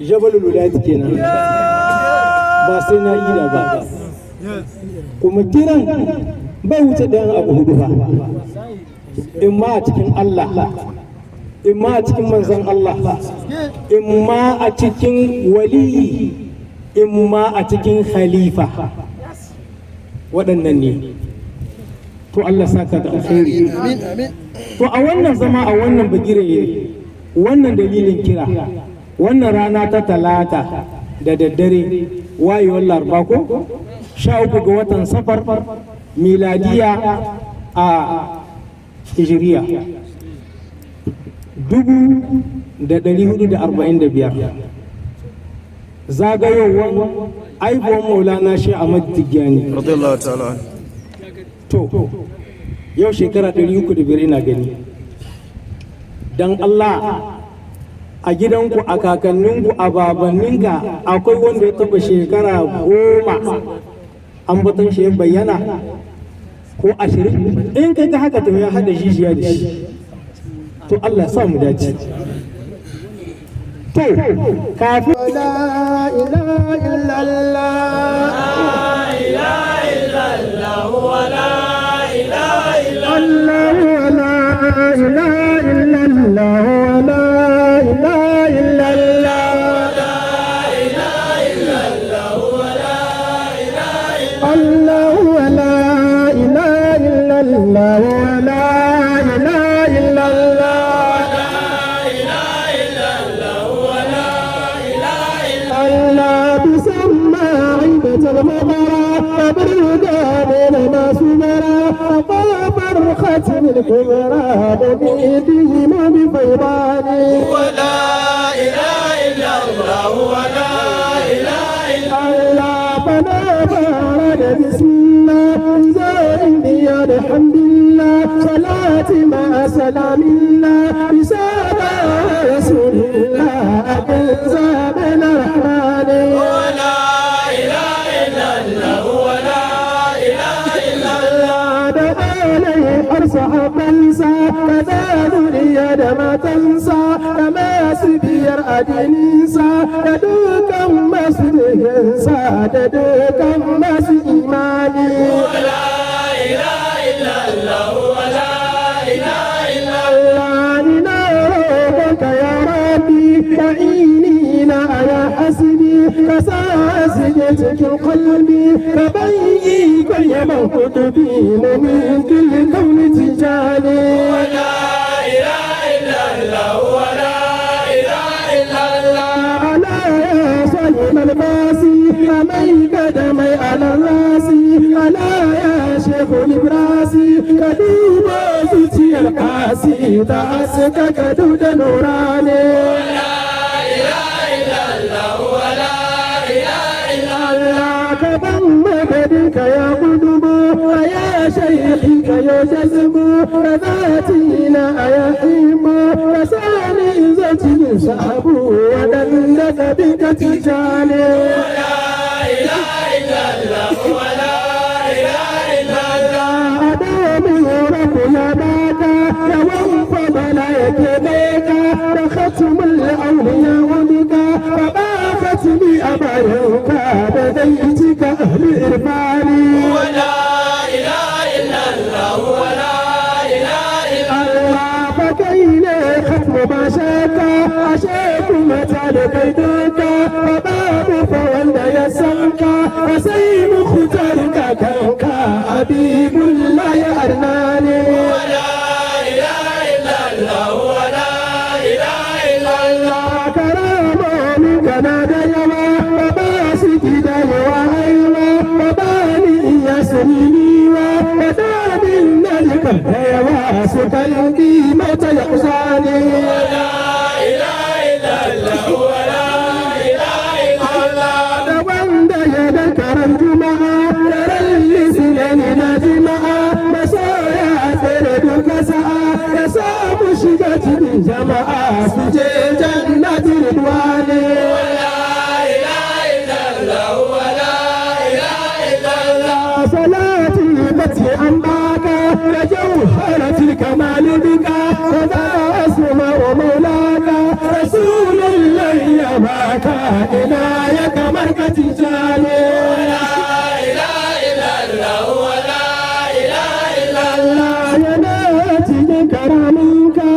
Jabalul Wilayat kenan, ba sai na ida ba. Kuma kiran bai wuce ɗayan abu hudu ba: in ma a cikin Allah, in ma a cikin manzon Allah, in ma a cikin waliyi, in ma a cikin khalifa. Waɗannan ne. To, Allah saka da alkhairi. To, a wannan zama, a wannan bagire, wannan dalilin kira, wannan rana ta Talata da daddare, wayewar Laraba ko 13 ga watan Safar, miladiya a Hijiriya 1445, zagayowar aibuwan Maulana Shi Ahmad Tijjani radiyallahu ta'ala. To, yau shekara 305 ina gani. Don Allah, a gidanku, a kakanninku, a babanninka, akwai wanda ya taba shekara 10 ambaton shi ya bayyana, ko 20? In kai ga haka, to ya haɗa jijiya da shi. To, Allah sa mu dace. To, kafin لا إله إلا الله، الله لا إله إلا الله، لا إله إلا الله، الله لا إله إلا الله، لا إله إلا الله، الله تسمى عيبة المطرة وبرهدان ما سمرا وفرخة الكبرى بإيديهم بفيضان. ولا إله إلا الله، ولا إله إلا الله فلا بارد. بسم الله زائد الحمد لله، صلاة مع سلام الله، رسالة رسول الله أكن الرحمن. ولا إله إلا الله، ولا إله إلا الله عليه حرص تنسى كذا ذرية ما تنسى كما سبير أدينسا da masu jikinsa da dukkan masu imani. ولا إله إلا الله، ولا إله إلا Allah, ina roƙonka ya Rabbi, ka na ya hasbi, ka sa haske cikin qalbi, ka ban ikon yaban kutubi mumin kauni Tijani. ولا إله إلا الله، ولا إله إلا الله. ألا يا صاحب الباسي أمي قدمي على الراس، ألا يا شيخ الإبراسي، كدوب zuciyar kasi ta haska ka da nurani. لا إله إلا الله، ولا إله إلا Allah, ka ban madadinka ya kudubu, ya shaikhinka ya jazbu, ka zatina ya himmu, ka sani cikin sahabu waɗanda ka bi ka Tijani. لا إله إلا الله، ولا إله إلا الله. Adamu rabu ya baka yawan fadala yake beka da khatmul auliya bika ka ba khatmi a bayanka da dai cika ahli irfani. ولا إله إلا الله، ولا إله إلا Allah fa kai ne khatmu, ba shakka, ashe kuma ta da kai duka fa babu fa wanda ya san ka fa sai Mukhtar kakanka Habibullah ya arnani. ولا إله إلا الله، ولا إله إلا الله. Karamomin kana da yawa, ba ba su da yawa aiwa, ba ba ni iya saniniwa ba daɗin na jikan da yawa su kalki mata ya kusa ne. لا إله إلا الله، ولا إله إلا الله. Da wanda ya da karan Juma'a da ran Litinin na jima'a, masoya tsere duka sa'a ya samu shiga cikin jama'a su je jannatin ridwani. لا إله إلا الله، ولا إله إلا الله. صلاة الفتح أنباك لجوهرة الكمال بك وذا أسماء مولاك رسول الله يا Tijjani. Allah yana cikin karaminka,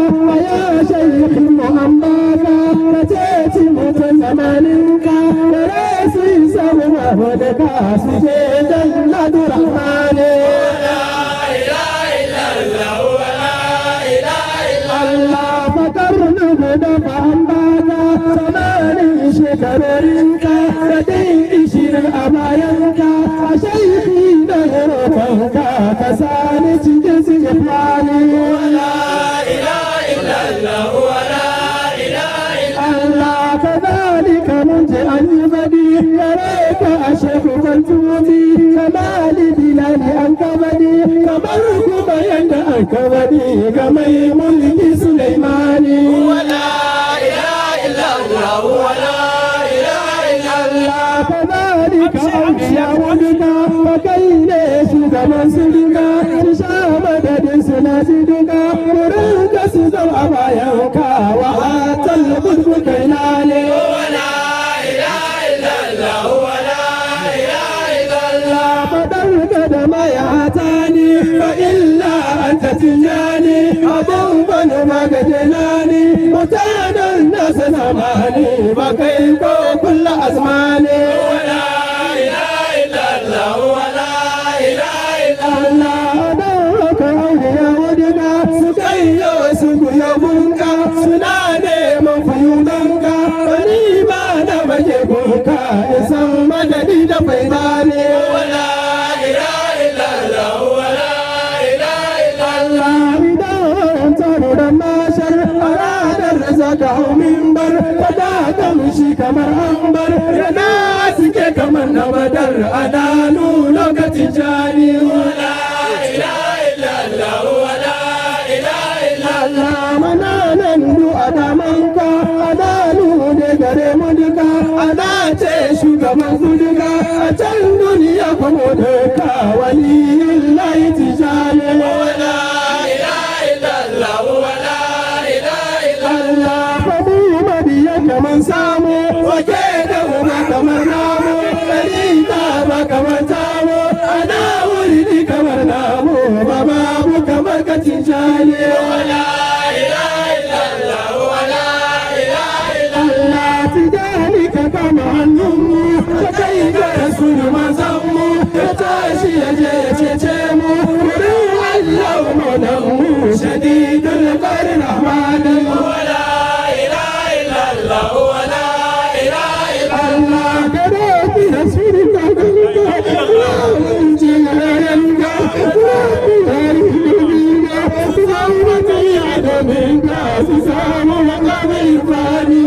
ya shaikhin Muhammadu, ka ceci mutum zamaninka, da rasu samu mahudaka su je jannatu rahmani. Allah fakar nuhu da fahambaka, zamanin shekarorinka, da dai 20 a bayanka, a shaikhi da roƙonka, ka sani cikin sigifani. Allah kazalika mun ji an yi badi gare ka a shehu kwantuti kamali bilali an kabadi kamar kuma yadda an kabadi ga mai mulki Sulaimani. Allah kazalika auliya duka ka kai ne shugaban su duka, su sha madadin su na su duka, wurin ka su zau a bayan ka wa hatal bulbu kai lale. Allah fadar ka da mayata ne fa illa anta tijani abun bani magajina ne, mutanen nasu zamani ba kai ko kulla azmani. Allah da ka auliya wadda su kai yau su kuya bunka, suna neman fayudanka, bari ba da maje gunka isan madadi da faida ne. Allah idan taro da mashar a ranar za ka hau mimbar, fada kamshi kamar ambar, rana suke kamar na badar ana nuna lokacin jani. Allah mananan du adamanka, adanu ne gare mu duka, ana ce shugaban su duka a can duniya kuma duka waliyin layi tijani. Allah faɗi mabiya kaman samu wake da uba kamar namu, ɗarika ba kamar tamu, ana wuri kamar namu ba babu kamar ka tijani. Allah tijani ka kama hannunmu ka kai ga rasulu manzanmu, ya tashi ya je ya cece mu wurin Allah maulanmu shadidul qahri rahmani. Allah ka roƙi rasulun ka su samu makamin fani.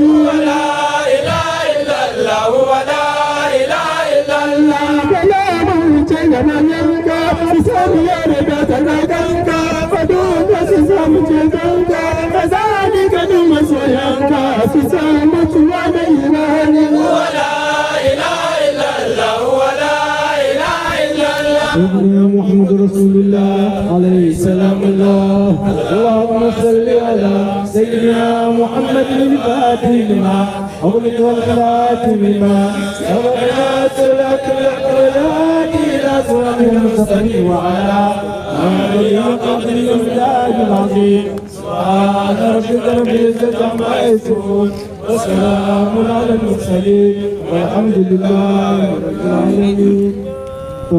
Allah kalamun ce gaban yanka su samu yarda ta kakanka, fado ka su samu cetonka, ka zani ganin masoyanka su samu tuwa da imani. سيدنا محمد رسول الله عليه السلام الله. اللهم صل على سيدنا محمد الفاتح لما أغلق والخاتم لما سبق ناصر الأقوال إلى صراط المستقيم وعلى آله وقدر الله العظيم. سبحان ربك رب العزة عما يصفون وسلام على المرسلين والحمد لله رب العالمين. To,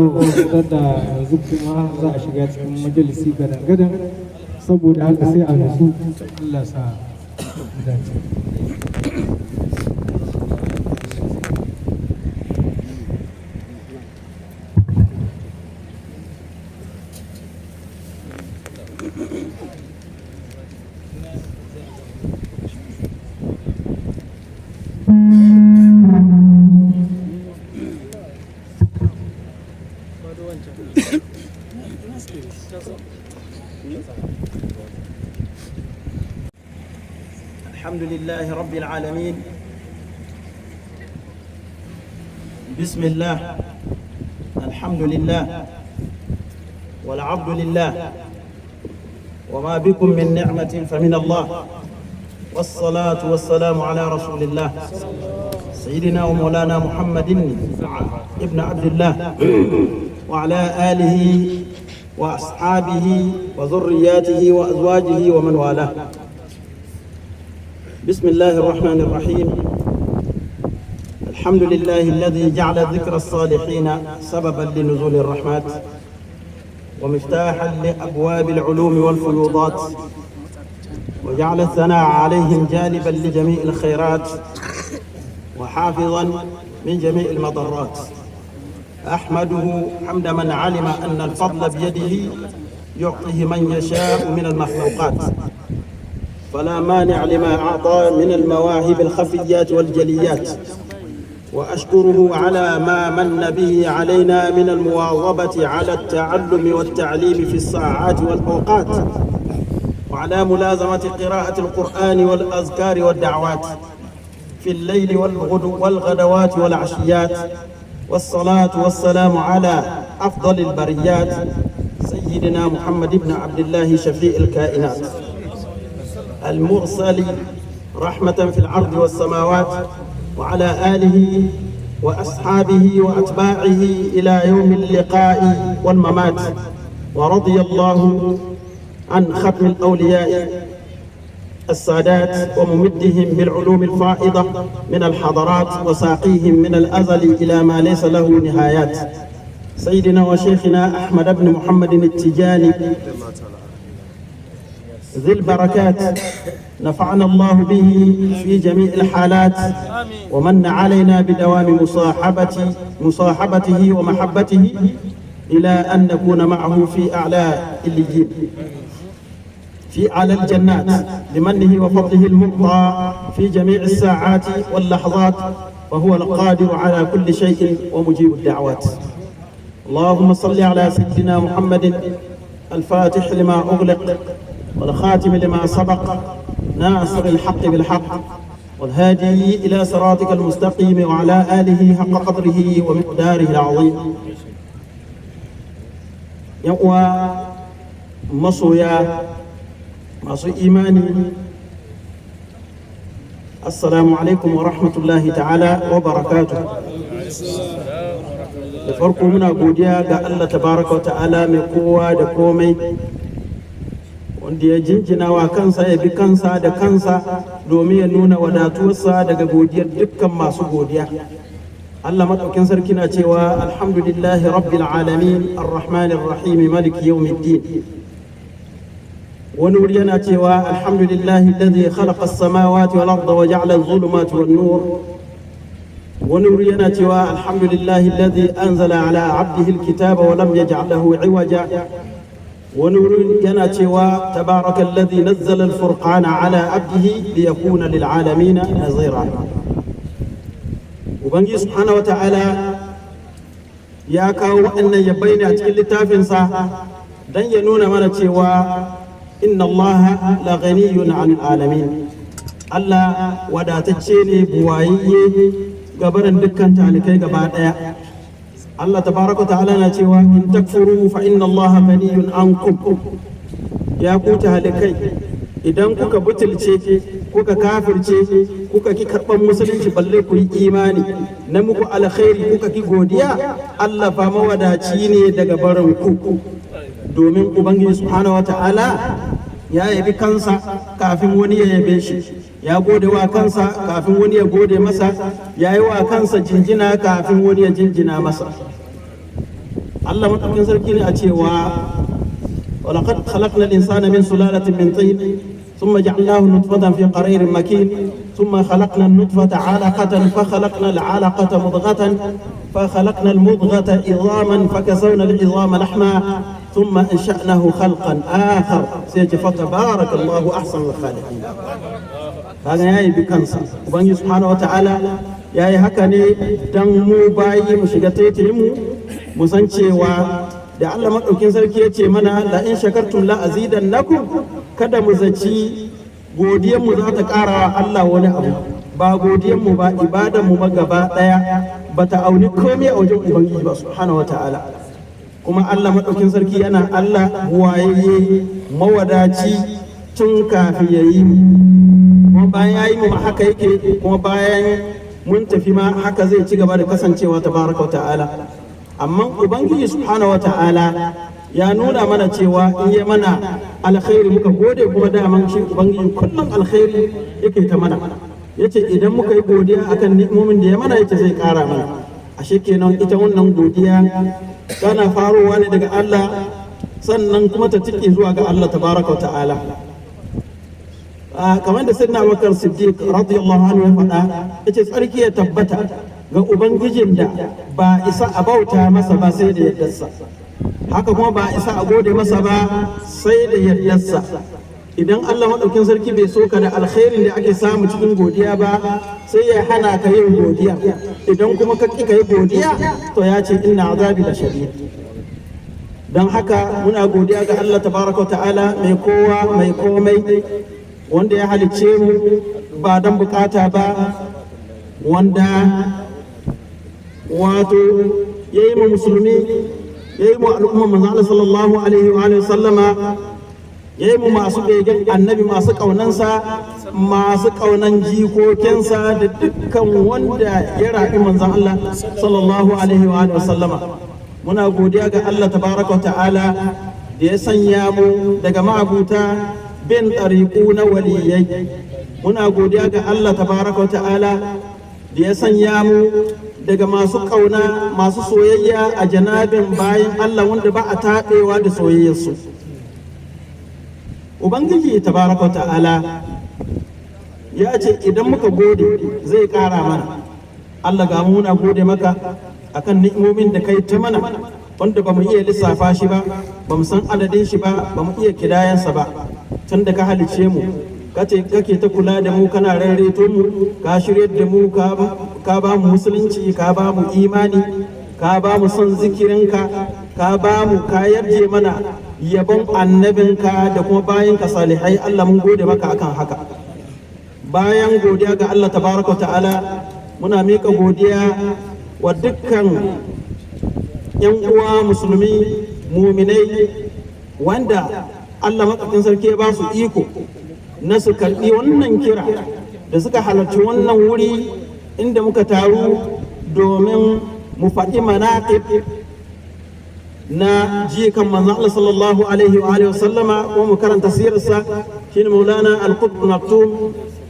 da yanzu kuma za a shiga cikin majalisi gadan-gadan, saboda haka sai a nutsu. Allah sa mu dace. الحمد لله رب العالمين. بسم الله، الحمد لله، والعبد لله، وما بكم من نعمة فمن الله، والصلاة والسلام على رسول الله. سيدنا ومولانا محمد ابن عبد الله وعلى آله وأصحابه وذرياته وأزواجه ومن والاه. بسم الله الرحمن الرحيم. الحمد لله الذي جعل ذكر الصالحين سببا لنزول الرحمات ومفتاحا لأبواب العلوم والفيوضات، وجعل الثناء عليهم جالبا لجميع الخيرات وحافظا من جميع المضرات. أحمده حمد من علم أن الفضل بيده يعطيه من يشاء من المخلوقات، فلا مانع لما أعطى من المواهب الخفيات والجليات. وأشكره على ما من به علينا من المواظبة على التعلم والتعليم في الساعات والأوقات، وعلى ملازمة قراءة القرآن والأذكار والدعوات في الليل والغدو والغدوات والعشيات. والصلاة والسلام على أفضل البريات سيدنا محمد بن عبد الله شفيع الكائنات المرسل رحمة في الأرض والسماوات، وعلى آله وأصحابه وأتباعه إلى يوم اللقاء والممات. ورضي الله عن ختم الأولياء السادات وممدهم بالعلوم الفائضة من الحضارات وساقيهم من الأزل إلى ما ليس له نهايات، سيدنا وشيخنا أحمد بن محمد التجاني ذي البركات، نفعنا الله به في جميع الحالات، ومن علينا بدوام مصاحبته ومحبته إلى أن نكون معه في أعلى الليين في أعلى الجنات بمنه وفضله المعطى في جميع الساعات واللحظات، وهو القادر على كل شيء ومجيب الدعوات. اللهم صل على سيدنا محمد الفاتح لما أغلق والخاتم لما سبق ناصر الحق بالحق والهادي إلى صراطك المستقيم وعلى آله حق قدره ومقداره العظيم. 'Yan masoya masu imani، السلام عليكم ورحمة الله تعالى وبركاته. Da farko muna godiya ga Allah تبارك وتعالى mai kowa da komai, wanda ya jinjina wa kansa ya bi kansa da kansa domin ya nuna wadatuwarsa daga godiyar dukkan masu godiya. Allah maɗaukin sarki na cewa: الحمد لله رب العالمين الرحمن الرحيم مالك يوم الدين. Wani wuri yana cewa: الحمد لله الذي خلق السماوات والأرض وجعل الظلمات والنور. Wani wuri yana cewa: الحمد لله الذي أنزل على عبده الكتاب ولم يجعل له عوجا. Wani wuri yana cewa: تبارك الذي نزل الفرقان على عبده ليكون للعالمين نذيرا. Ubangiji سبحانه وتعالى ya kawo waɗannan yabbai ne a cikin littafinsa don ya nuna mana cewa إن الله لغني عن العالمين. Allah wadatacce ne, buwayayye gabarin dukkan talikai gaba ɗaya. Allah تبارك وتعالى na cewa: إن تكفروا فإن الله غني عنكم. Ya ku talikai, idan kuka butulce, kuka kafirce, kuka ki karɓar musulunci balle ku yi imani, na muku alkhairi kuka ki godiya, Allah fa mawadaci ne daga barin ku. Domin Ubangiji سبحانه وتعالى ya yabi kansa kafin wani ya yabe shi, ya gode wa kansa kafin wani ya gode masa, ya yi wa kansa jinjina kafin wani ya jinjina masa. Allah maɗaukin sarki ne a cewa: ولقد خلقنا الإنسان من سلالة من طين ثم جعلناه نطفة في قرار مكين ثم خلقنا النطفة علقة فخلقنا العلقة مضغة فخلقنا المضغة عظاما فكسونا العظام لحما ثم أنشأناه خلقا آخر. Sai فتبارك الله أحسن الخالقين. Kaga yayi bi kansa. Ubangiji سبحانه وتعالى yayi haka ne dan mu bayi mu shiga taitayin mu, mu san cewa da Allah maɗaukin sarki ya ce mana: لئن شكرتم لأزيدنكم. Kada mu zaci godiyan mu za ta ƙara wa Allah wani abu. Ba godiyan mu ba, ibadan mu ba gaba ɗaya bata auni komai a wajen Ubangiji ba سبحانه وتعالى. Kuma Allah maɗaukin sarki yana Allah wayayye mawadaci tun kafin ya yi mu, kuma bayan ya yi mu haka yake, kuma bayan Mun tafi ma haka zai ci gaba da kasancewa, tabaraka ta'ala. Amma Ubangiji subhanahu wa ta'ala ya nuna mana cewa in ya mana alkhairi muka gode, kuma daman shi Ubangiji kullum alkhairi yake ta mana. Yace idan muka yi godiya akan ni'imomin da ya mana, yace zai kara mana. Ashe kenan ita wannan godiya tana farowa ne daga Allah, sannan kuma ta tike zuwa ga Allah tabaraka ta'ala. Kamar da Sayyidina Abubakar Siddiq radiyallahu anhu ya faɗa, yace tsarki ya tabbata ga Ubangijin da ba isa a bauta masa ba sai da yardarsa, haka kuma ba isa a gode masa ba sai da yardarsa. Idan Allah maɗaukin sarki bai so ka da alkhairin da ake samu cikin godiya ba, sai ya hana ka yin godiya. Idan kuma ka ƙi ka yi godiya, to ya ce inna azabi la shadid. Don haka muna godiya ga Allah tabaraka ta'ala, mai kowa mai komai, wanda ya halicce mu ba don bukata ba, wanda wato ya yi mu musulmi, ya yi mu al'umma manzo Allah sallallahu alaihi wa sallama, ya yi mu masu begen Annabi, masu ƙaunansa, masu ƙaunan jikokinsa da dukkan wanda ya raɓi manzon Allah sallallahu alaihi wa sallama. Muna godiya ga Allah tabaraka ta'ala da ya sanya mu daga ma'abuta bin ɗariƙu na waliyai. Muna godiya ga Allah tabaraka ta'ala da ya sanya mu daga masu ƙauna, masu soyayya a janabin bayan Allah wanda ba a taɓewa da soyayyarsu. Ubangiji tabaraka ta'ala ya ce idan muka gode zai ƙara mana. Allah, ga mu muna gode maka akan ni'imomin da kai ta mana, wanda ba mu iya lissafa shi ba, ba mu san adadin shi ba, ba mu iya kidayansa ba. Tun da ka halice mu kace kake ta kula da mu, kana rarreto mu, ka shiryar da mu, ka ba mu musulunci, ka ba mu imani, ka ba mu son zikirinka, ka ba mu, ka yarje mana yabon annabinka da kuma bayinka salihai. Allah, mun gode maka akan haka. Bayan godiya ga Allah tabaraka ta'ala, muna miƙa godiya wa dukkan 'yan uwa musulmi muminai wanda Allah maɗaukin sarki ya ba su iko na su karɓi wannan kira da suka halarci wannan wuri inda muka taru domin mu faɗi manaƙib na jikan manzon Allah sallallahu alaihi wa alihi sallama, ko mu karanta sirarsa, shine Maulana al-Qutb al-Maktum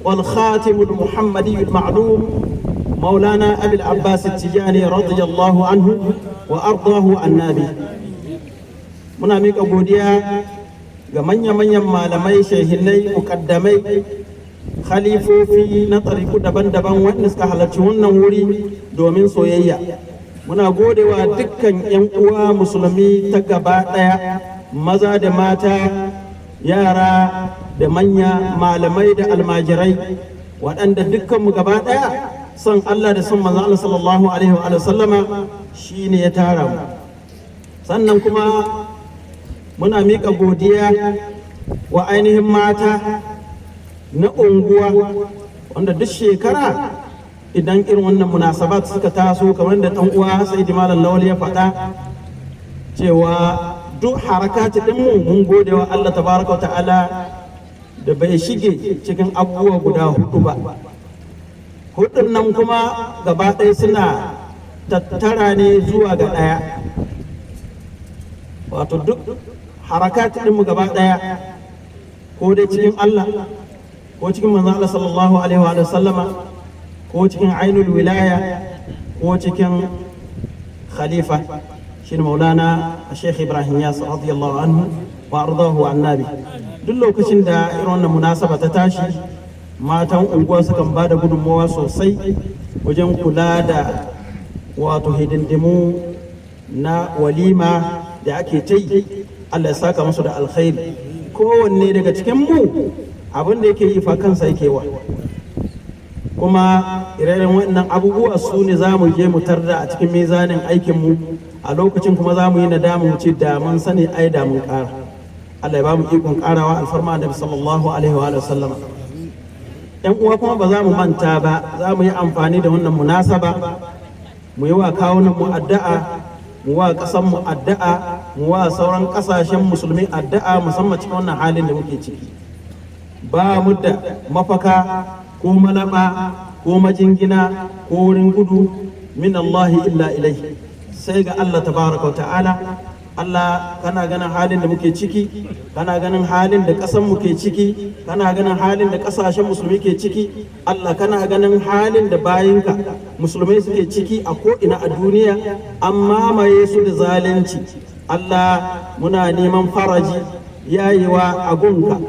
wal Khatim al-Muhammadi al-Ma'lum, Maulana Abi al-Abbas al-Tijani radiyallahu anhu wa ardahu annabi. Muna mika godiya ga manya-manyan malamai, shehinai, mukaddamai, khalifofi na tsariku daban-daban wanda suka halarci wannan wuri domin soyayya. Muna godewa dukkan 'yan uwa musulmi ta gaba ɗaya, maza da mata, yara da manya, malamai da almajirai, waɗanda dukkanmu gaba ɗaya son Allah da son manzon Allah sallallahu alaihi wa sallama shine ya tara mu. Sannan kuma muna miƙa godiya wa ainihin mata na unguwa, wanda duk shekara idan irin wannan munasabat suka taso, kamar da ɗan uwa Saidi Malam Lawal ya faɗa cewa duk harakati ɗinmu, mun gode wa Allah tabaraka ta'ala da bai shige cikin abubuwa guda hudu ba. Hudun nan kuma gaba ɗaya suna tattara ne zuwa ga ɗaya, wato duk harakat ɗinmu gaba ɗaya ko dai cikin Allah, ko cikin manzon Allah sallallahu alaihi wa sallama, ko cikin ainul wilaya, ko cikin khalifa, shine Maulana Sheikh Ibrahim Yas radiyallahu anhu wa ardahu annabi. Duk lokacin da irin wannan munasaba ta tashi, matan unguwa sukan ba da gudunmawa sosai wajen kula da wato hidindimu na walima da ake ta yi. Allah ya saka musu da alkhairi. Kowanne daga cikin mu abin da yake yi fa kansa yake wa. Kuma ire-iren waɗannan abubuwa su ne za mu je mu tarda a cikin mizanin aikinmu. A lokacin kuma za mu yi nadama, mu ce da mun sani ai da mun ƙara. Allah ya ba mu ikon ƙarawa, alfarma Annabi sallallahu alaihi wa sallama. Yan uwa, kuma ba za mu manta ba, za mu yi amfani da wannan munasaba mu yi wa kawunan mu addu'a, mu wa ƙasan mu addu'a, mu wa sauran ƙasashen musulmi addu'a, musamman cikin wannan halin da muke ciki. Ba mu da mafaka ko malaba. ko majingina ko wurin gudu min Allah illa ilai, sai ga Allah tabaraka wa ta'ala. Allah, kana ganin halin da muke ciki, kana ganin halin da ƙasan mu ke ciki, kana ganin halin da ƙasashen musulmi ke ciki. Allah, kana ganin halin da bayinka musulmai suke ciki a ko'ina a duniya, an mamaye su da zalunci. Allah, muna neman faraji, yayewa a gunka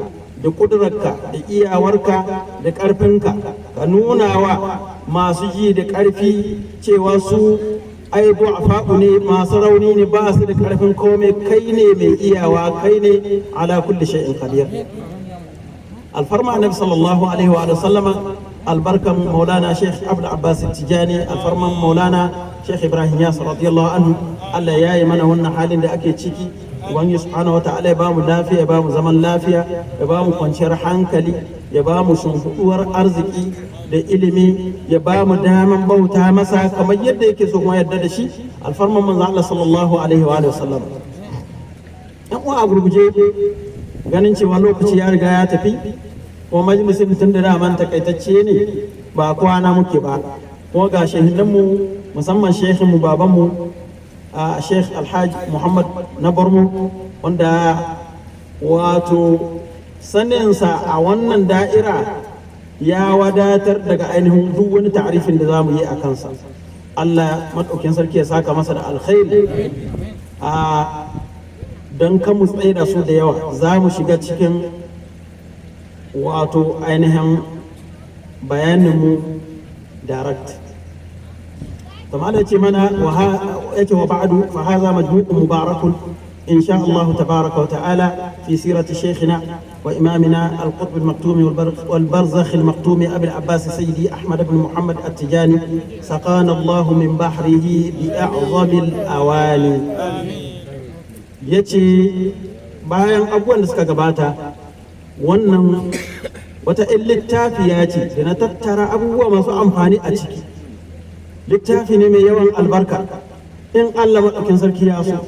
da ƙudurarka da iyawarka da ƙarfinka. Ka nuna wa masu ji da ƙarfi cewa su ai du'afa'u ne, masu rauni ne, ba su da ƙarfin komai. Kai ne mai iyawa, kai ne ala kulli shay'in qadir. Alfarma Annabi sallallahu alaihi wa sallama, albarkan Maulana Sheikh Abdul Abbas Tijani, alfarman Maulana Sheikh Ibrahim Yas radiyallahu anhu, Allah ya yi mana wannan halin da ake ciki. Ubangiji subhanahu wata'ala ya bamu lafiya, ya bamu zaman lafiya, ya bamu kwanciyar hankali, ya bamu shimfiɗuwar arziki da ilimi, ya bamu daman bauta masa kamar yadda yake so kuma yarda da shi, alfarman Manzo Allah sallallahu alaihi wa sallam. Yan uwa, a gurguje, ganin cewa lokaci ya riga ya tafi, kuma majalisin tun da daman takaitacce ne, ba kwana muke ba, kuma ga shehinanmu, musamman shehinmu, babanmu, a Sheikh Alhaji Muhammad na Borno, wanda wato saninsa a wannan da'ira ya wadatar daga ainihin duk wani ta'arifin da za mu yi a kansa. Allah maɗaukin sarki ya saka masa da alkhairi. A don kan mu tsaye da su da yawa, za mu shiga cikin wato ainihin bayaninmu direct. Kamar ya ce mana, ya ce: wa ba'du, fa hadha majmu'un mubarakun in sha Allah tabaraka wa ta'ala fi sirati shaykhina wa imamina al-qutb al-maktum wal barzakh al-maktum Abi al-Abbas Sayyidi Ahmad ibn Muhammad at-Tijani, saqana Allah min bahrihi bi a'zami al-awani. Yace bayan abubuwan da suka gabata, wannan wata 'yan littafiya ce da na tattara abubuwa masu amfani a ciki. Littafi ne mai yawan albarka, in Allah maɗaukin sarki ya so,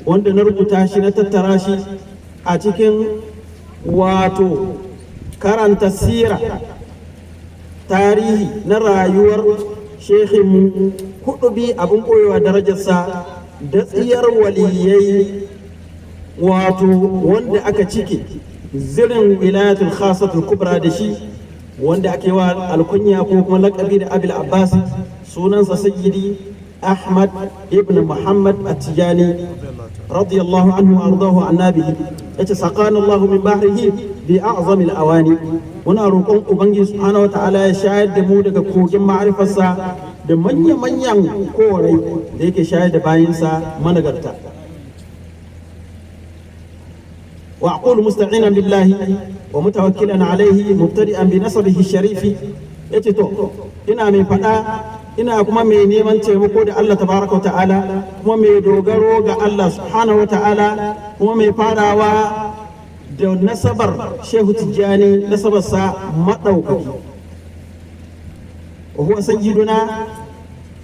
wanda na rubuta shi, na tattara shi a cikin wato karanta sira, tarihi na rayuwar shehinmu, kuɗubi abin ɓoyewa darajarsa da tsiyar waliyai, wato wanda aka cike zirin wilayatul khasatul kubra da shi, wanda ake wa alkunya ko kuma lakabi da Abil Abbas, sunansa Sayyidi Ahmad ibn Muhammad At-Tijani radiyallahu anhu wa ardahu annabihi. Yace: saqana Allahu min bahrihi bi a'zami al-awani. Muna roƙon Ubangiji subhanahu wata'ala ya shayar da mu daga kogin ma'rifarsa da manya-manyan korai da yake shayar da bayinsa managarta. وأقول مستعينا بالله ومتوكلا عليه مبتدئا بنسبه الشريف. Yace to, ina mai faɗa, ina kuma mai neman taimako da Allah tabaraka wa ta'ala, kuma mai dogaro ga Allah subhanahu wa ta'ala, kuma mai farawa da nasabar Shehu Tijjani, nasabarsa maɗaukaki. وهو سيدنا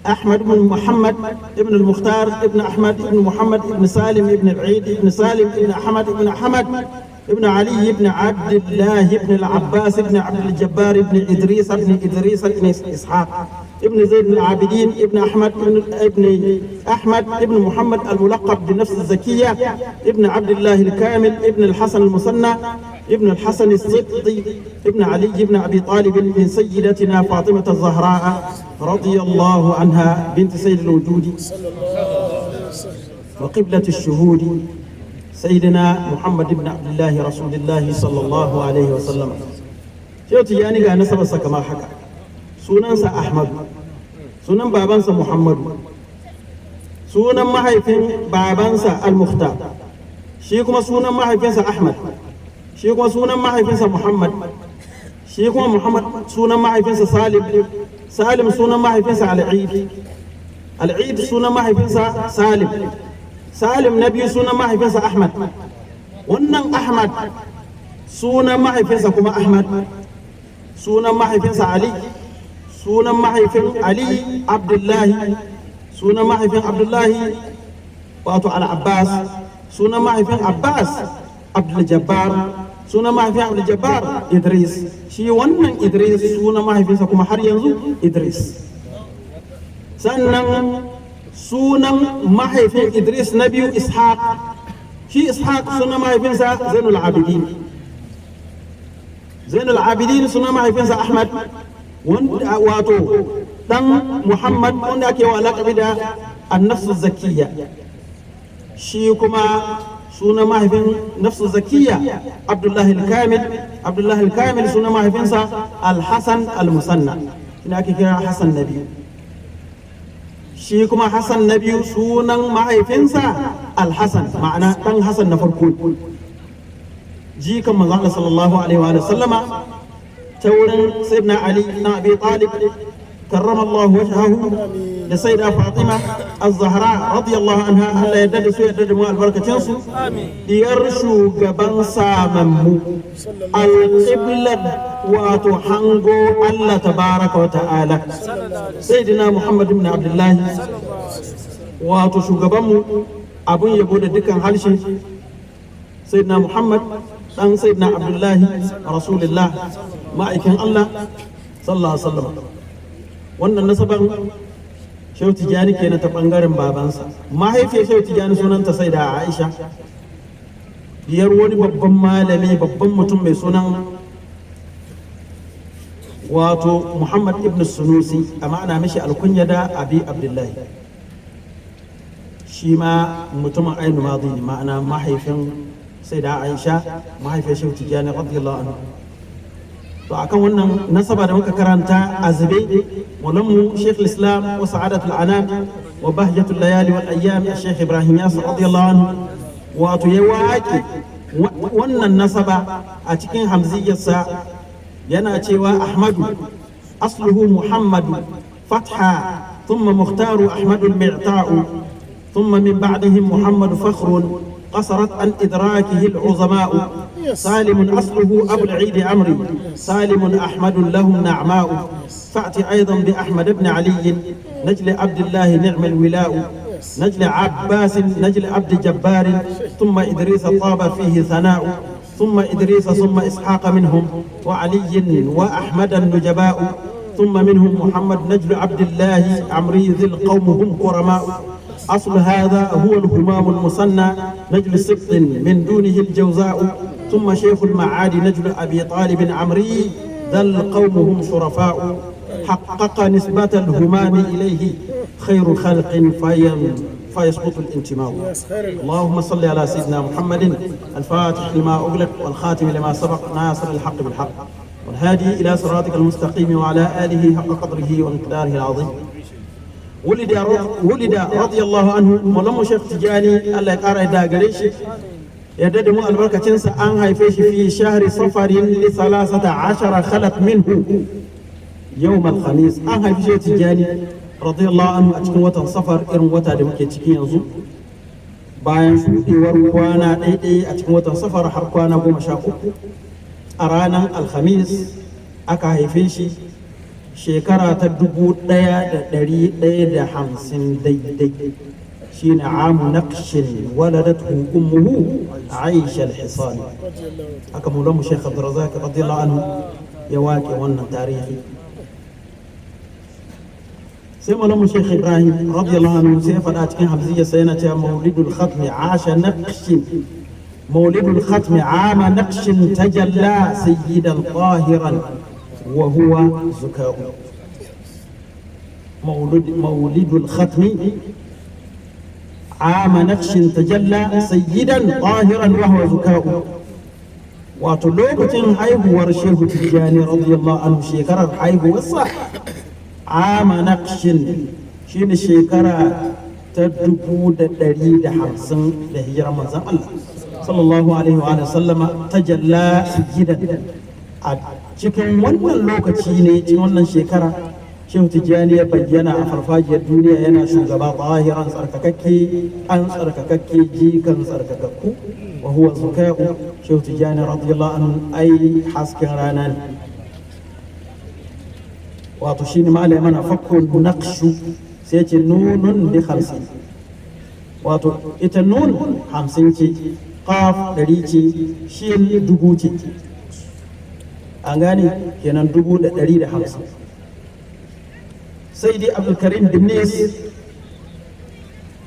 أحمد بن محمد ابن المختار ابن أحمد ابن محمد ابن سالم ابن العيد ابن سالم ابن أحمد ابن أحمد ابن علي ابن عبد الله ابن العباس ابن عبد الجبار ابن إدريس ابن إدريس ابن إسحاق ابن زيد العابدين ابن أحمد ابن أحمد ابن محمد الملقب بنفس الزكية ابن عبد الله الكامل ابن الحسن المثنى ابن الحسن السبطي ابن علي بن أبي طالب من سيدتنا فاطمة الزهراء رضي الله عنها بنت سيد الوجود وقبلة الشهود سيدنا محمد بن عبد الله رسول الله صلى الله عليه وسلم. Shehu Tijjani ga nasabarsa kamar haka: sunansa Ahmadu, sunan babansa Muhammadu, sunan mahaifin babansa Al-Mukhtar, shi kuma sunan mahaifinsa Ahmad, shi kuma sunan mahaifinsa Muhammad, shi kuma Muhammad sunan mahaifinsa Salim, Salim sunan mahaifinsa Al-Eid, Al-Eid sunan mahaifinsa Salim, Salim na biyu sunan mahaifinsa Ahmad, wannan Ahmad sunan mahaifinsa kuma Ahmad, sunan mahaifinsa Ali, sunan mahaifin Ali Abdullahi, sunan mahaifin Abdullahi wato Al-Abbas, sunan mahaifin Abbas Abdul Jabbar. Sunan mahaifin Abdul Jabbar Idris. Shi wannan Idris sunan mahaifinsa kuma har yanzu Idris. Sannan sunan mahaifin Idris na biyu Ishaq. Shi Ishaq sunan mahaifinsa Zainul Abidin. Zainul Abidin sunan mahaifinsa Ahmad, wanda wato dan Muhammad wanda ake wa laƙabi da Annafsu Zakiyya. Shi kuma sunan mahaifin Nafsu Zakiyya Abdullahi Kamil. Abdullahi Kamil sunan mahaifinsa Al-Hasan Al-Musanna, ina ake kira Hassan na biyu. Shi kuma Hassan na biyu sunan mahaifinsa Al-Hasan, ma'ana dan Hassan na farko, jikan manzo Allah sallallahu alaihi wa sallama ta wurin Sayyidina Ali na Abi Talib karrama Allah wajhahu da Sayyida Fatima Az-Zahra radiyallahu anha, Allah ya dade su, ya dade mu albarkacin su, diyar shugaban samammu, al-qibla, wato hango Allah tabaraka wa ta'ala, Sayyidina Muhammad ibn Abdullah, wato shugabanmu abun yabo da dukkan harshe, Sayyidina Muhammad dan Sayyidina Abdullahi, Rasulullah, ma'aikin Allah sallallahu alaihi wasallam. Wannan nasaban Shehu Tijjani kenan ta bangaren babansa. Mahaifiyar Shehu Tijjani sunanta sai da Aisha, diyar wani babban malami, babban mutum mai sunan wato Muhammad ibn Sunusi, amma ana mishi alkunya da Abi Abdullahi. Shi ma mutumin Ainu Madi ne, ma'ana mahaifin sai da Aisha, mahaifiyar Shehu Tijjani radiyallahu anhu. To, akan wannan nasaba da muka karanta a zube, mu Sheikh Islam wa sa'adatul anam wa bahjatul layali wal ayyam, Sheikh Ibrahim Yasir radiyallahu anhu, wato ya waƙe wannan nasaba a cikin hamziyarsa, yana cewa: Ahmadu asluhu Muhammadu fatha, thumma Mukhtaru Ahmadu al-Mi'ta'u, thumma min ba'dihim Muhammad fakhrun قصرت عن إدراكه العظماء، سالم أصله أبو العيد عمري، سالم أحمد لهم نعماء، فأت أيضا بأحمد بن علي نجل عبد الله نعم الولاء، نجل عباس نجل عبد جبار، ثم إدريس طاب فيه ثناء، ثم إدريس ثم إسحاق منهم وعلي وأحمد النجباء، ثم منهم محمد نجل عبد الله عمري ذي القوم هم كرماء، أصل هذا هو الهمام المصنى نجل سبط من دونه الجوزاء، ثم شيخ المعادي نجل أبي طالب عمري ذا القوم هم شرفاء، حقق نسبة الهمام إليه خير خلق فيسقط الانتماء. اللهم صل على سيدنا محمد الفاتح لما أغلق والخاتم لما سبق ناصر الحق بالحق والهادي إلى صراطك المستقيم وعلى آله حق قدره ومقداره العظيم. ولد رضي الله عنه Maulanmu Sheikh Tijani, Allah ya kara da gare shi, yadda da mu albarkacinsa, an haife shi fi shahri safarin li 13 khalat minhu yawm al-khamis. An haifi Sheikh Tijani radiyallahu anhu a cikin watan Safar, irin wata da muke ciki yanzu, bayan shuɗewar kwana ɗaiɗai a cikin watan Safar har kwana 13, a ranar Alhamis aka haife shi, shekara ta 1150 daidai, shine amu naqshin waladatu ummuhu Aisha al-Hisani. Haka Maulanmu Sheikh Abdurrazzaq radiyallahu anhu ya wake wannan tarihi. Sai Maulanmu Sheikh Ibrahim radiyallahu anhu sai ya faɗa cikin hamziyya, sai yana cewa: maulidul khatmi asha naqshin, maulidul khatmi ama naqshin tajalla sayyidan tahiran wa huwa zuka'u. مولد الختم عام نقش تجلى سيدا طاهرا وهو زكاء. Wato lokacin haihuwar Shehu Tijjani radiyallahu anhu, shekarar haihuwarsa ama naqshin, shine shekara ta 1150 da hijirar manzon Allah sallallahu alaihi wa sallama. Tajalla sayyidan, a cikin wannan lokaci ne, cikin wannan shekara, Shehu Tijjani ya bayyana a farfajiyar duniya yana shugaba, tahiran, tsarkakakke, an tsarkakakke, jikan tsarkakakku, wa huwa zuka'u. Shehu Tijjani radiyallahu anhu ai hasken rana ne. Wato shine malai mana fakkun naqshu, sai ce nunun bi 50, wato ita nun 50 ce. Qaf 100 ce, shin 1000 ce. An gane kenan 1,150. Sai dai Abdulkarim Binnis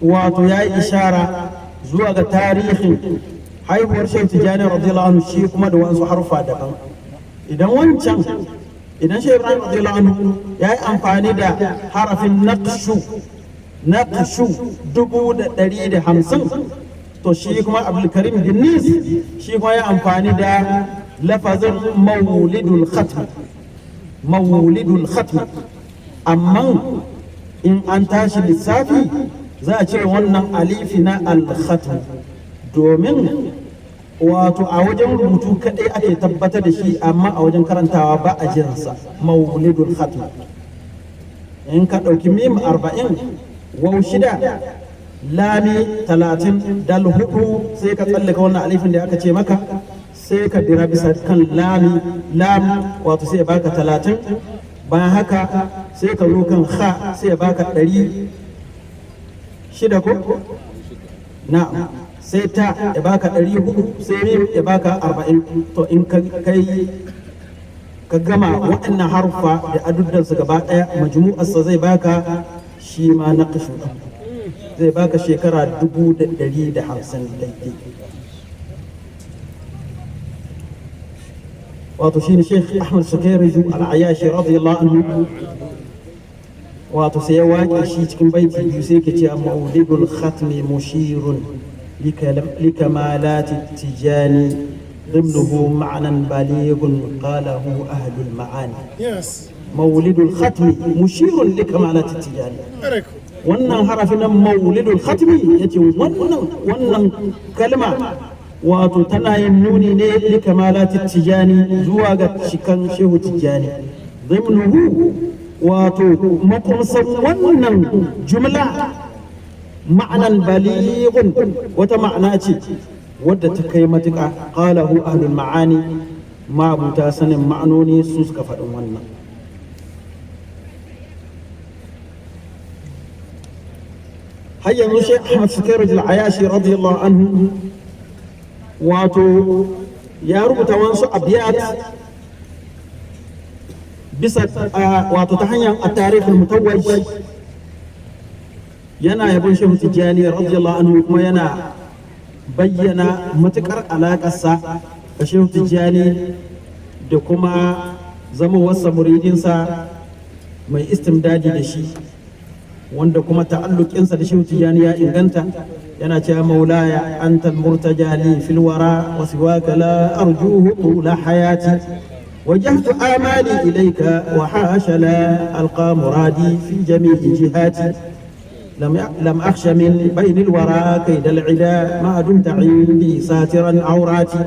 wato ya yi ishara zuwa ga tarihin haihuwar Shehu Tijjani radiyallahu anhu, shi kuma da wasu harfa daban. Idan wancan, idan Shehu Ibrahim radiyallahu anhu ya yi amfani da harafin naqshu, naqshu 1,150, to shi kuma Abdulkarim Binnis shi kuma ya amfani da lafazin maulidul khatm, maulidul khatm. Amma in an tashi lissafi za a cire wannan alifi na al-khatm, domin wato a wajen rubutu kadai ake tabbatar da shi, amma a wajen karantawa ba a jinsa. Maulidul khatm, in ka ɗauki mim 40, wau 6, lami 30, dal 4, sai ka tsallaka wannan alifin da aka ce maka, sai ka dira bisa kan lami lam, wato sai ya baka 30. Bayan haka sai ka zo kan ha, sai ya baka 600 ko na, sai ta ya baka 400, sai mim ya baka 40. To in ka kai ka gama waɗannan haruffa da aduddansu gaba ɗaya, majmu'arsa zai baka shi ma na zai baka shekara 1,150 daidai. Wato shine Sheikh Ahmad Sukairiju Al-Ayashi radiyallahu anhu, wato sai ya waƙe shi cikin baiti biyu, sai ke cewa: maulidul khatmi mushirun likamalati tijani ضمنه معنى بليغ قاله أهل المعاني. مولد الختم مشير لكمالات التجاني. Wannan harafin nan maulidul khatmi, yace wannan kalma wato tana yin nuni ne likamalati tijani, zuwa ga cikan Shehu Tijani. Dhimnuhu, wato makumsan wannan jumla, ma'anan balighun, wata ma'ana ce wadda ta kai matuƙa. Qalahu ahlul ma'ani, ma'abuta sanin ma'anoni su suka faɗin wannan. Har yanzu Sheikh Ahmad Sukairaj al-Ayashi radiyallahu anhu wato ya rubuta wasu abiyat bisa wato ta hanyar at-tarikh al-mutawwaj, yana yabon Shehu Tijjani radiyallahu anhu, kuma yana bayyana matukar alaƙarsa da Shehu Tijjani da kuma zamowarsa muridinsa mai istimdadi da shi, wanda kuma ta'alluƙinsa da Shehu Tijjani ya inganta. Yana cewa: maulaya antal murtaja li fil wara wa siwaka la arjuhu tula hayati, وجهت آمالي إليك وحاش لا ألقى مرادي في جميع جهاتي، لم أخش من بين الورى كيد العدا ما دمت عندي ساترا عوراتي،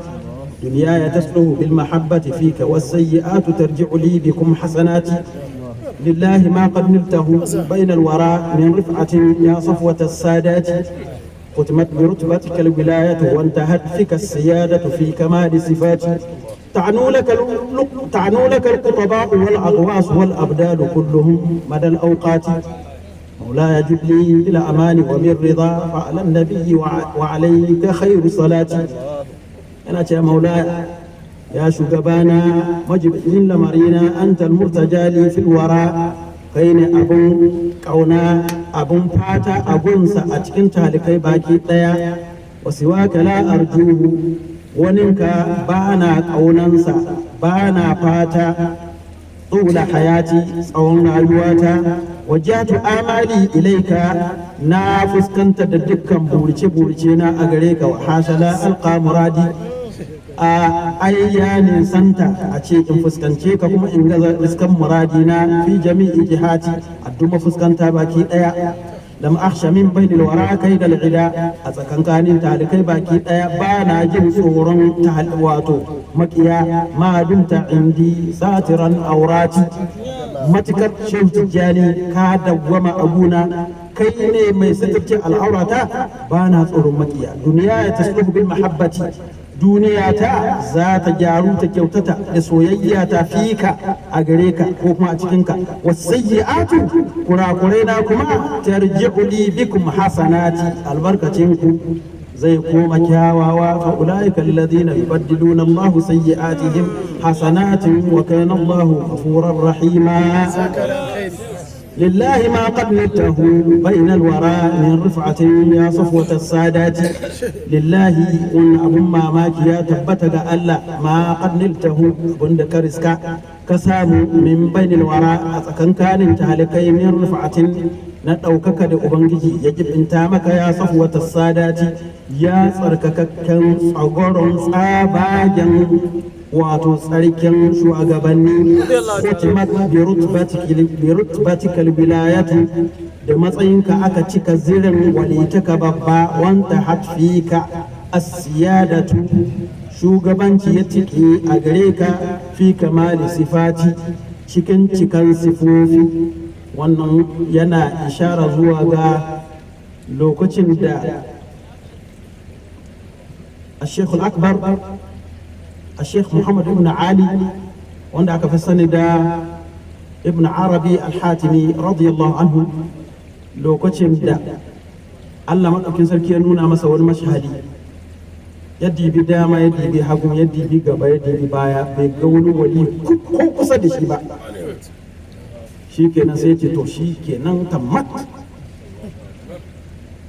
دنياي تسلو بالمحبة فيك والسيئات ترجع لي بكم حسناتي، لله ما قد نلته بين الورى من رفعة يا صفوة السادات، ختمت برتبتك الولاية وانتهت فيك السيادة في كمال صفاتي، تعنو لك القطباء والأغواص والأبدال كلهم مدى الأوقات، مولاي جب لي بالأمان وبالرضا فعلى النبي وعليك خير صلاتي. أنا يا مولاي، يا shugabana، majibin lamarina، أنت المرتجى لي في الورى، kai ne abun kauna, abun fata a gunsa a cikin talikai baki daya. وسواك لا أرجوه، waninka ba na kaunansa, ba na fata. طول حياتي، tsawon rayuwata. وجهت آمالي إليك، na fuskanta da dukkan burace-burace na a gare ka. وحاش لا ألقى مرادي، a ai ya nisanta a ce in fuskance ka kuma in gaza riskan muradina. في جميع جهاتي، a duma fuskanta baki daya. لم أخش من بين الورى كيد العدا، a tsakankanin talikai baki daya ba na jin tsoron wato makiya. ما دمت عندي ساترا عوراتي، matukar Shehu Tijjani ka dawwama abuna, kai ne mai sitirce al'aurata, ba na tsoron makiya. دنياي تصلح بالمحبة، duniya ta za ta gyaru ta kyautata da soyayya ta فيك, a gare ka ko kuma a cikinka. والسيئات, kurakurai na kuma, ترجع لي بكم حسناتي, albarkacinku. Zai koma kyawawa. Fa ulaika alladhina yubaddiluna Allahu sayyi'atihim hasanatin wa kana Allahu ghafurar rahima. لله ما قد نلته بين الورى من رفعة يا صفوة السادات. لله وان أبن ماماك يا تبتك ألا ما قد نلته بند كرسكا كسامو من بين الورى أتكن كان تهلكي من رفعة نتوكك لأبنجي يجب انتامك يا صفوة السادات يا سركك كان صغر صاباجا wato tsarkin shugabanni. Khutimat bi rutbatikal wilayati, da matsayinka aka cika zirin walitaka babba. Wanta hatfika as-siyadatu, shugabanci ya tike a gare ka, fi kamali sifati, cikin cikan sifofi. Wannan yana ishara zuwa ga lokacin da الشيخ الأكبر الشيخ محمد بن علي wanda aka fi sani da Ibn Arabi Al-Hatimi radiyallahu anhu, lokacin da Allah maɗaukin sarki ya nuna masa wani mashahadi, ya dibi dama, ya dibi hagu, ya dibi gaba, ya dibi baya, bai ga wani wali ko kusa da shi ba. Shi kenan sai ce to shi kenan, tammat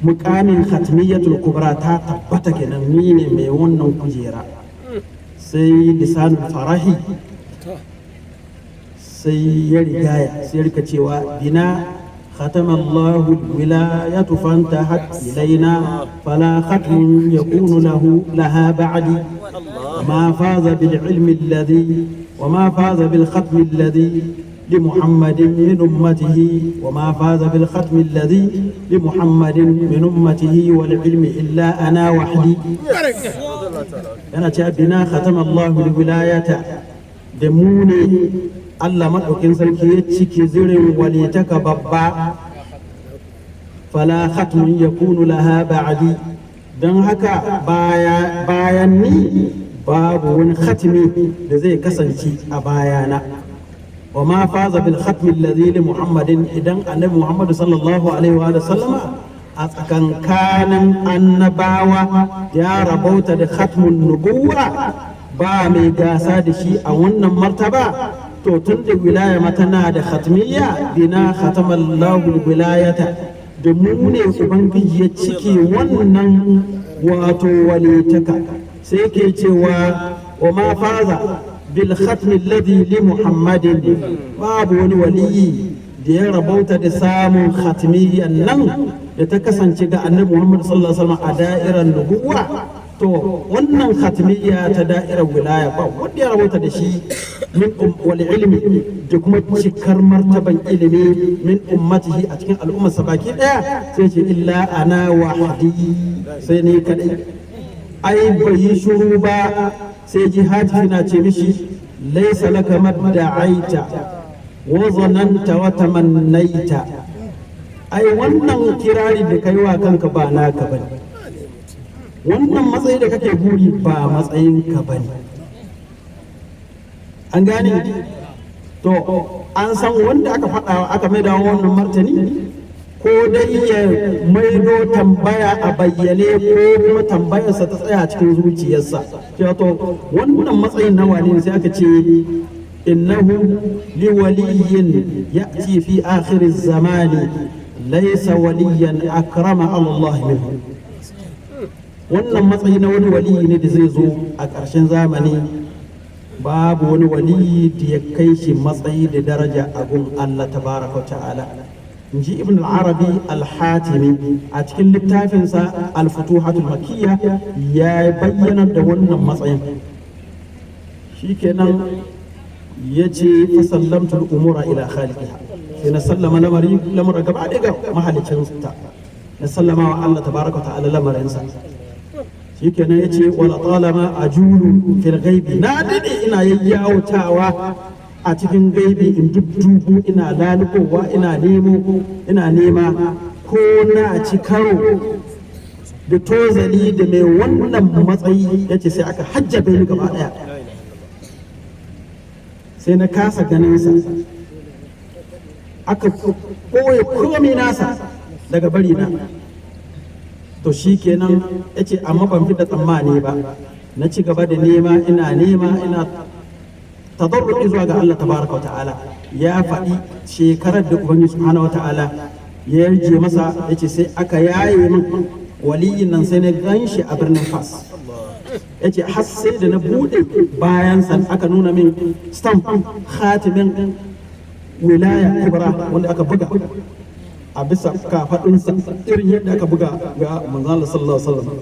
mukamin khatmiyatul kubra ta tabbata kenan, ni ne mai wannan kujera. Sai lisanul farahi sai ya rigaya, sai ya rika cewa: bina ختم الله الولاية فانتهت إلينا، فلا ختم يكون له لها بعدي. ما فاز بالعلم الذي وما فاز بالختم الذي لمحمد من أمته، وما فاز بالختم الذي لمحمد من أمته والعلم إلا أنا وحدي. أنا بنا ختم الله الولاية، دموني Allah maɗaukin sarki ya cike zirin walitaka babba, fala khatmun yakunu laha ba'di, don haka baya bayan ni babu wani khatmi da zai kasance a bayana. Wa ma faza bil khatmi alladhi li Muhammadin, idan Annabi Muhammad sallallahu alaihi wa sallama a tsakankanin annabawa ya rabauta da khatmun nubuwa, ba mai gasa da shi a wannan martaba. To tun da wilaya ma tana da khatmiyya, bina khatamallahu wilayata, da mu ne Ubangiji ya cike wannan wato walitaka. Sai ke cewa wa ma faza bil khatmi alladhi li Muhammadin, babu wani waliyi da ya rabauta da samun khatmiyyan nan da ta kasance ga Annabi Muhammad sallallahu alaihi wasallam a da'irar nubuwa. To wannan khatmiyya ta da'irar wilaya ba wanda ya rabauta da shi, min wal ilmi, da kuma cikar martaban ilimi, min ummatihi, a cikin al'ummarsa baki daya, sai ce illa ana wahdi, sai ni kadai. Ai bai yi shuru ba, sai ji hatifi na ce mishi: laisa laka madda'aita wa zananta wa tamannaita. Ai wannan kirari da kai wa kanka ba naka bane, wannan matsayi da kake buri ba matsayinka bane. An gane? To an san wanda aka faɗa aka maida wannan martani, ko dai ya maido tambaya a bayyane ko kuma tambayarsa ta tsaya cikin zuciyarsa cewa to wannan matsayin nawa ne? Sai aka ce innahu liwaliyin ya'ti fi akhir zamani, laysa waliyan akrama ala Allah minhu. Wannan matsayi na wani waliyi ne da zai zo a ƙarshen zamani, babu wani waliyi da ya kai shi matsayi da daraja a gun Allah tabaraka wa ta'ala, in ji Ibn al-Arabi al-Hatimi a cikin littafinsa Al-Futuhatul Makiyya. Ya bayyana da wannan matsayin. Shikenan ya ce fasallamtu al-umura ila khaliqiha, sai na sallama lamari lamura gaba ɗaya ga mahalicinsa, na sallama wa Allah tabaraka wa ta'ala lamarinsa. Shikenan ya ce wala talama ajulu fil ghaibi, na dade ina yayyawtawa a cikin gaibi, in duddubu, ina lalubowa, ina nemo, ina nema ko na ci karo da tozali da mai wannan matsayi. Ya ce sai aka hajjabe ni gaba daya, sai na kasa ganinsa, aka ɓoye komai nasa daga bari na. To shi kenan ya ce, amma ban fi da tsammani ba, na ci gaba da nema, ina nema, ina tadarru'i zuwa ga Allah tabaraka wa ta'ala. Ya faɗi shekarar da Ubangiji subhanahu wa ta'ala ya yarje masa, ya ce sai aka yaye min waliyin nan, sai na gan shi a birnin Fas. Ya ce har sai da na buɗe bayan san aka nuna min stamp, khatimin wilaya kubra, wanda aka buga a bisa kafaɗinsa irin yadda aka buga ga manzon Allah sallallahu alaihi wasallam.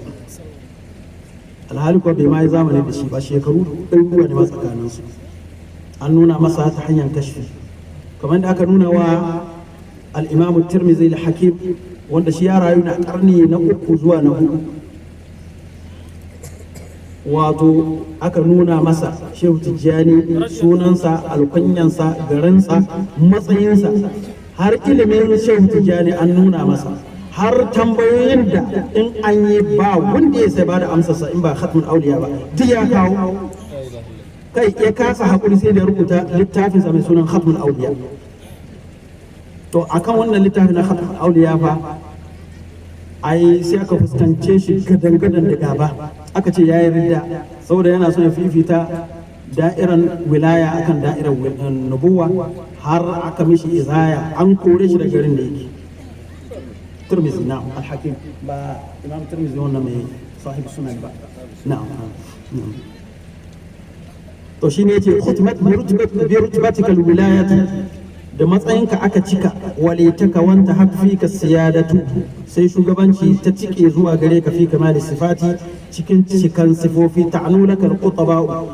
Alhali kuwa bai ma yi zamani da shi ba, shekaru ɗaruruwa ne ma tsakaninsu. An nuna masa ta hanyar kashfi, kamar da aka nuna wa al-Imamu Tirmidhi al-Hakim, wanda shi ya rayu na karni na uku zuwa na hudu. Wato aka nuna masa Shehu Tijjani, sunansa, alkunyansa, garinsa, matsayinsa, har ilimin Shehu Tijjani an nuna masa, har tambayoyin da in an yi ba wanda ya sai ba da amsarsa in ba khatmul auliya ba, duk ya kawo. Kai, ya kasa hakuri, sai da ya rubuta littafinsa mai sunan Khatmul Auliya. To akan wannan littafin na Khatmul Auliya fa, ai sai aka fuskance shi gadan-gadan da gaba, aka ce ya yi ridda saboda yana son ya fifita da'iran wilaya akan da'iran nubuwa, har aka mishi izaya, an kore shi da garin da yake. Tirmizi, na'am, al-Hakim, ba Imam Tirmizi wannan mai sahib sunan ba, na'am. To shine yace khutmat bi rutbatika al-wilayati, da matsayinka aka cika walitaka, wanta hakfika siyadatu, sai shugabanci ta cike zuwa gare ka, fi kamali sifati, cikin cikan sifofi. Ta'anu laka al-qutaba,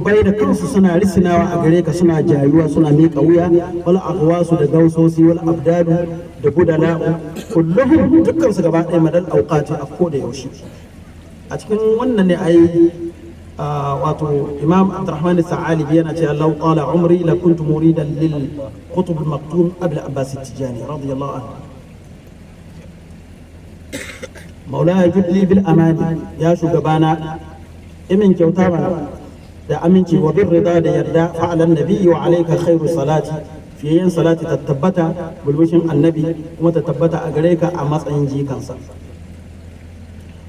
bai da kansu suna risinawa a gare ka, suna jayuwa, suna miƙa wuya, wal aghwasu, da gausosi, wal abdalu, da budala'u, kulluhum, dukkan su gaba ɗaya, madal auqati, a koda yaushe. A cikin wannan ne ai wato Imam Abdurrahman Sa'alibi yana cewa: "Law qala umri la kuntu muridan lil qutb al maktum Abul Abbas Tijani radiyallahu anhu." Maulaya, judli bil amani, ya shugabana, imin kyauta mana da aminci, wa bir rida, da yarda, fa'alan nabiyyi wa alayka khairu salati, fiyayyen salati ta tabbata bulbushin annabi, kuma ta tabbata a gare ka a matsayin jikansa.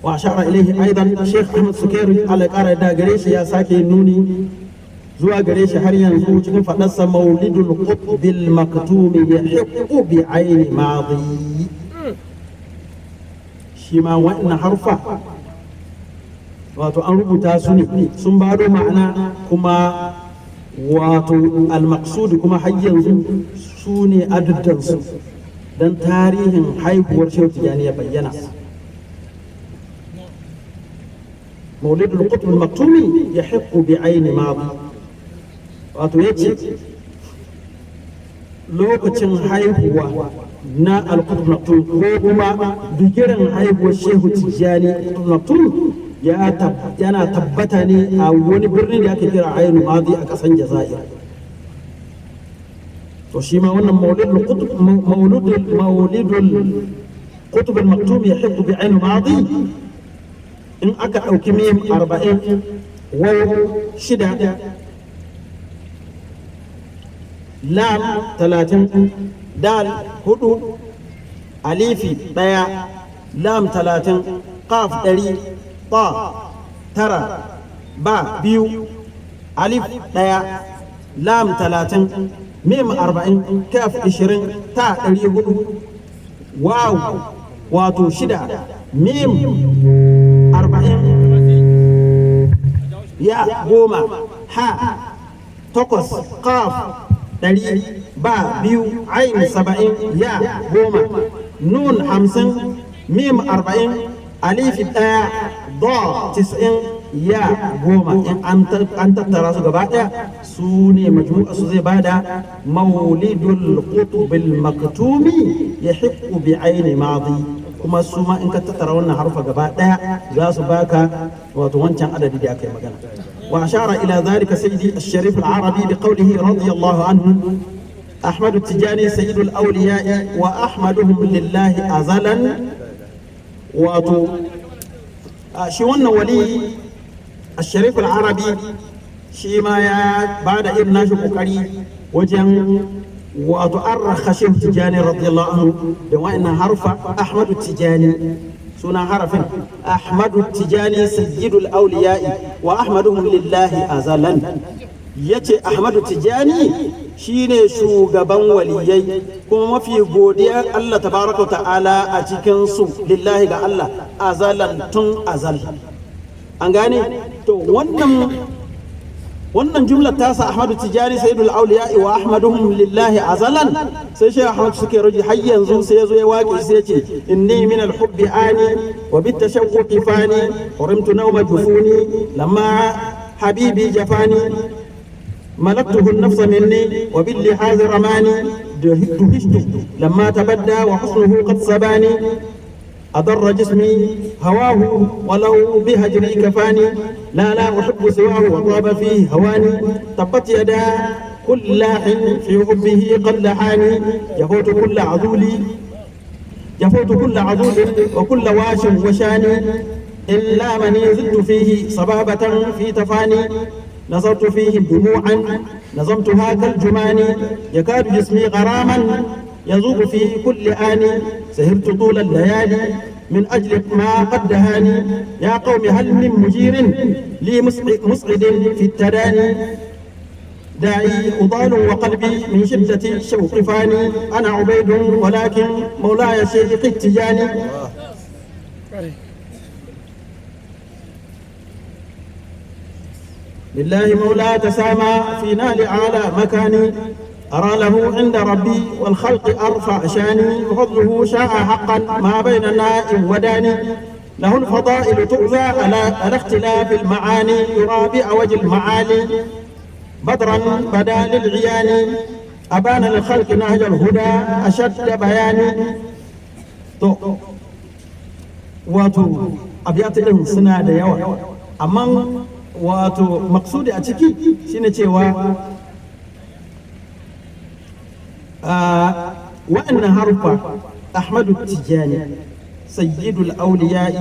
Wa ashara ilaihi aidan Sheikh Ahmad Sukairi, Allah ya kara da gare shi, ya sake nuni zuwa gare shi har yanzu cikin faɗarsa: "Maulidul qutbil maktumi yahiqqu bi aini madi." Shi ma wa'annan harfa wato an rubuta su ne sun bado ma'ana, kuma wato al-maqsud kuma har yanzu su ne aduddansu don tarihin haihuwar Shehu Tijjani ya bayyana. مولد القطب المكتوم يحق بعين ماضي، wato ya ce lokacin haihuwa na al-Qutb Maktum, ko kuma bigiran haihuwar Shehu Tijjani Qutb Maktum, yana tabbata ne a wani birni da ake kira Ainu Madi a ƙasan Jazair. To shi ma wannan maulidul qutb al-maktum yahiqqu bi Ain Madi, in aka ɗauki mim 40, waw 6, lam 30, dal 4, alifi 1, lam 30, qaf 100, ta 9, ba 2, alif 1, lam 30, mim 40, kaf 20, ta 400, waw wato 6, mim 40, ya 10, ha 8, qaf 100, ba 2, ain 70, ya 10, nun 50, mim 40, alifi 1, da 90, ya 10. In an tattara su gaba ɗaya, su ne majmu'a su zai bada maulidul qutbil maktumi yahiqqu bi aini madi. Kuma su ma in ka tattara wannan harfa gaba ɗaya, za su baka wato wancan adadi da aka yi magana. Wa ashara ila dhalika sayyidi ash-sharif al-arabi bi qawlihi radiyallahu anhu: "أحمد التجاني سيد الأولياء وأحمدهم لله أزلا." Wato shi wannan wali الشريف العربي shi ma ya ba da irin nashi kokari wajen wato arraka Shehu Tijjani radiyallahu anhu da wa'annan harfa: Ahmadu Tijjani. Sunan harafin Ahmadu Tijani sayyidul auliya'i wa ahmaduhum lillahi azalan. Yace Ahmadu Tijani shine shugaban waliyai kuma mafi godiyar Allah tabaraka wa ta'ala a cikin su, lillahi ga Allah, azalan, tun azal. An gane? To, wannan jumlar tasa, Ahmadu Tijani sayyidul auliya wa ahmaduhum lillahi azalan, sai Shehu Ahmad suke ruji har yanzu sai yazo ya waƙe, sai ya ce: "Inni min al-hubbi ani wa bit tashawwuqi fani, hurimtu nawma jufuni lamma habibi jafani, ملكته النفس مني وباللحاظ رماني، دهشت لما تبدى وحسنه قد سباني، أضر جسمي هواه ولو بهجري كفاني، لا لا أحب سواه وطاب فيه هواني، تبت يدا كل لاح في حبه قد لحاني، جفوت كل عذولي، جفوت كل عذول وكل واش وشاني، إلا من زدت فيه صبابة في تفاني، نظرت فيه دموعا نظمتها كالجمان، يكاد جسمي غراما يذوب في كل آن، سهرت طول الليالي من أجل ما قد دهاني، يا قوم هل من مجير لي مسعد في التداني، داعي أضال وقلبي من شدة الشوق فاني، أنا عبيد ولكن مولاي شيخ التجاني." لله مولاي تسامى في نال أعلى مكاني، أرى له عند ربي والخلق أرفع شاني، وفضله شاء حقا ما بين ناء وداني، له الفضائل تؤذى على اختلاف المعاني، يرى بأوج المعالي بدرا بدا للعيان، أبان للخلق نهج الهدى أشد بياني. To, wato abiyat din suna da yawa, amma wato maksudi a ciki shine cewa wa'annan haruffa, Ahmadu Tijani sayyidul auliya'i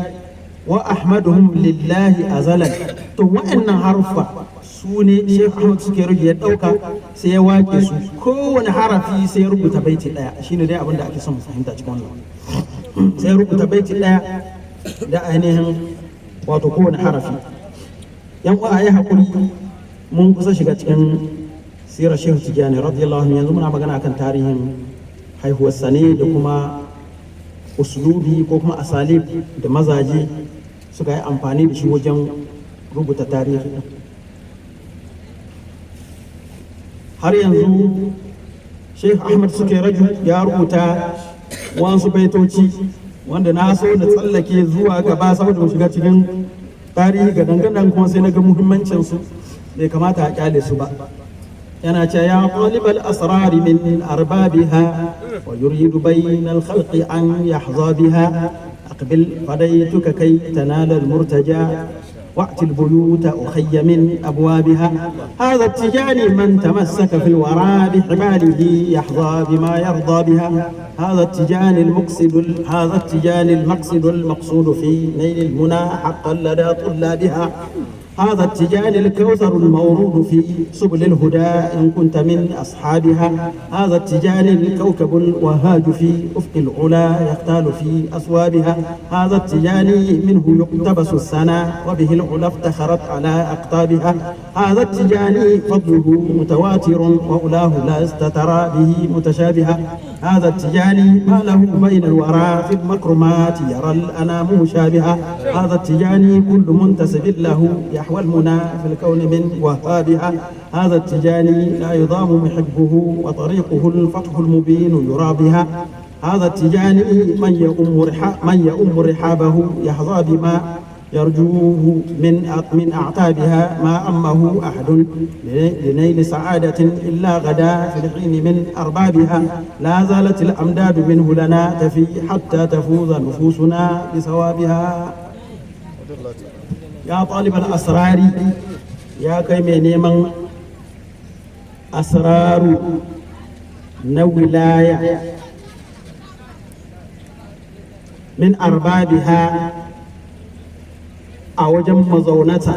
wa ahmaduhum lillahi azalan, to wa'annan haruffa su ne Sheikh Ahmad suke rage ya dauka sai ya wake su. Kowane harafi sai ya rubuta baiti daya. Shine dai abin da ake son mu fahimta cikin wannan. Sai ya rubuta baiti daya da ainihin wato kowane harafi. Yan uwa, ayi hakuri, mun kusa shiga cikin sirar Shehu Tijjani radiyallahu anhu. Yanzu muna magana akan tarihin haihuwarsa ne da kuma uslubi ko kuma asalib da mazaje suka yi amfani da shi wajen rubuta tarihi din. Har yanzu Sheikh Ahmad suke raju ya rubuta wasu baitoci wanda na so na tsallake zuwa gaba saboda mu shiga cikin tarihi ga dangadan, kuma sai na ga muhimmancin su, bai kamata a kyale su ba. Yana ce: "Ya talibal asrari min arbabiha wa yuridu bayna al-khalqi an yahza biha, aqbil fadaytuka kay tanala al-murtaja، وأت البيوت أخي من أبوابها. هذا التجاني من تمسك في الورى بحباله يحظى بما يرضى بها. هذا التجاني المقصد، هذا التجاني المقصد المقصود في نيل المنى حقا لدى طلابها. هذا التجاني الكوثر المورود في سبل الهدى إن كنت من أصحابها. هذا التجاني الكوكب الوهاج في أفق العلا يختال في أصوابها. هذا التجاني منه يقتبس السنا وبه العلا افتخرت على أقطابها. هذا التجاني فضله متواتر وأولاه لست ترى به متشابها. هذا التجاني ما له بين الورى في المكرمات يرى الأنام مشابها. هذا التجاني كل منتسب له يحوى المنى في الكون من وهابها. هذا التجاني لا يضام محبه وطريقه الفتح المبين يرى بها. هذا التجاني من يؤم رحابه يحظى بما يرجوه من أعتابها. ما أمه أحد لنيل سعادة إلا غدا في الحين من أربابها. لا زالت الأمداد منه لنا تفي حتى تفوز نفوسنا بثوابها." Ya talibal asrari, ya kai mai neman asraru na wilaya, min arbabiha, a wajen mazaunata,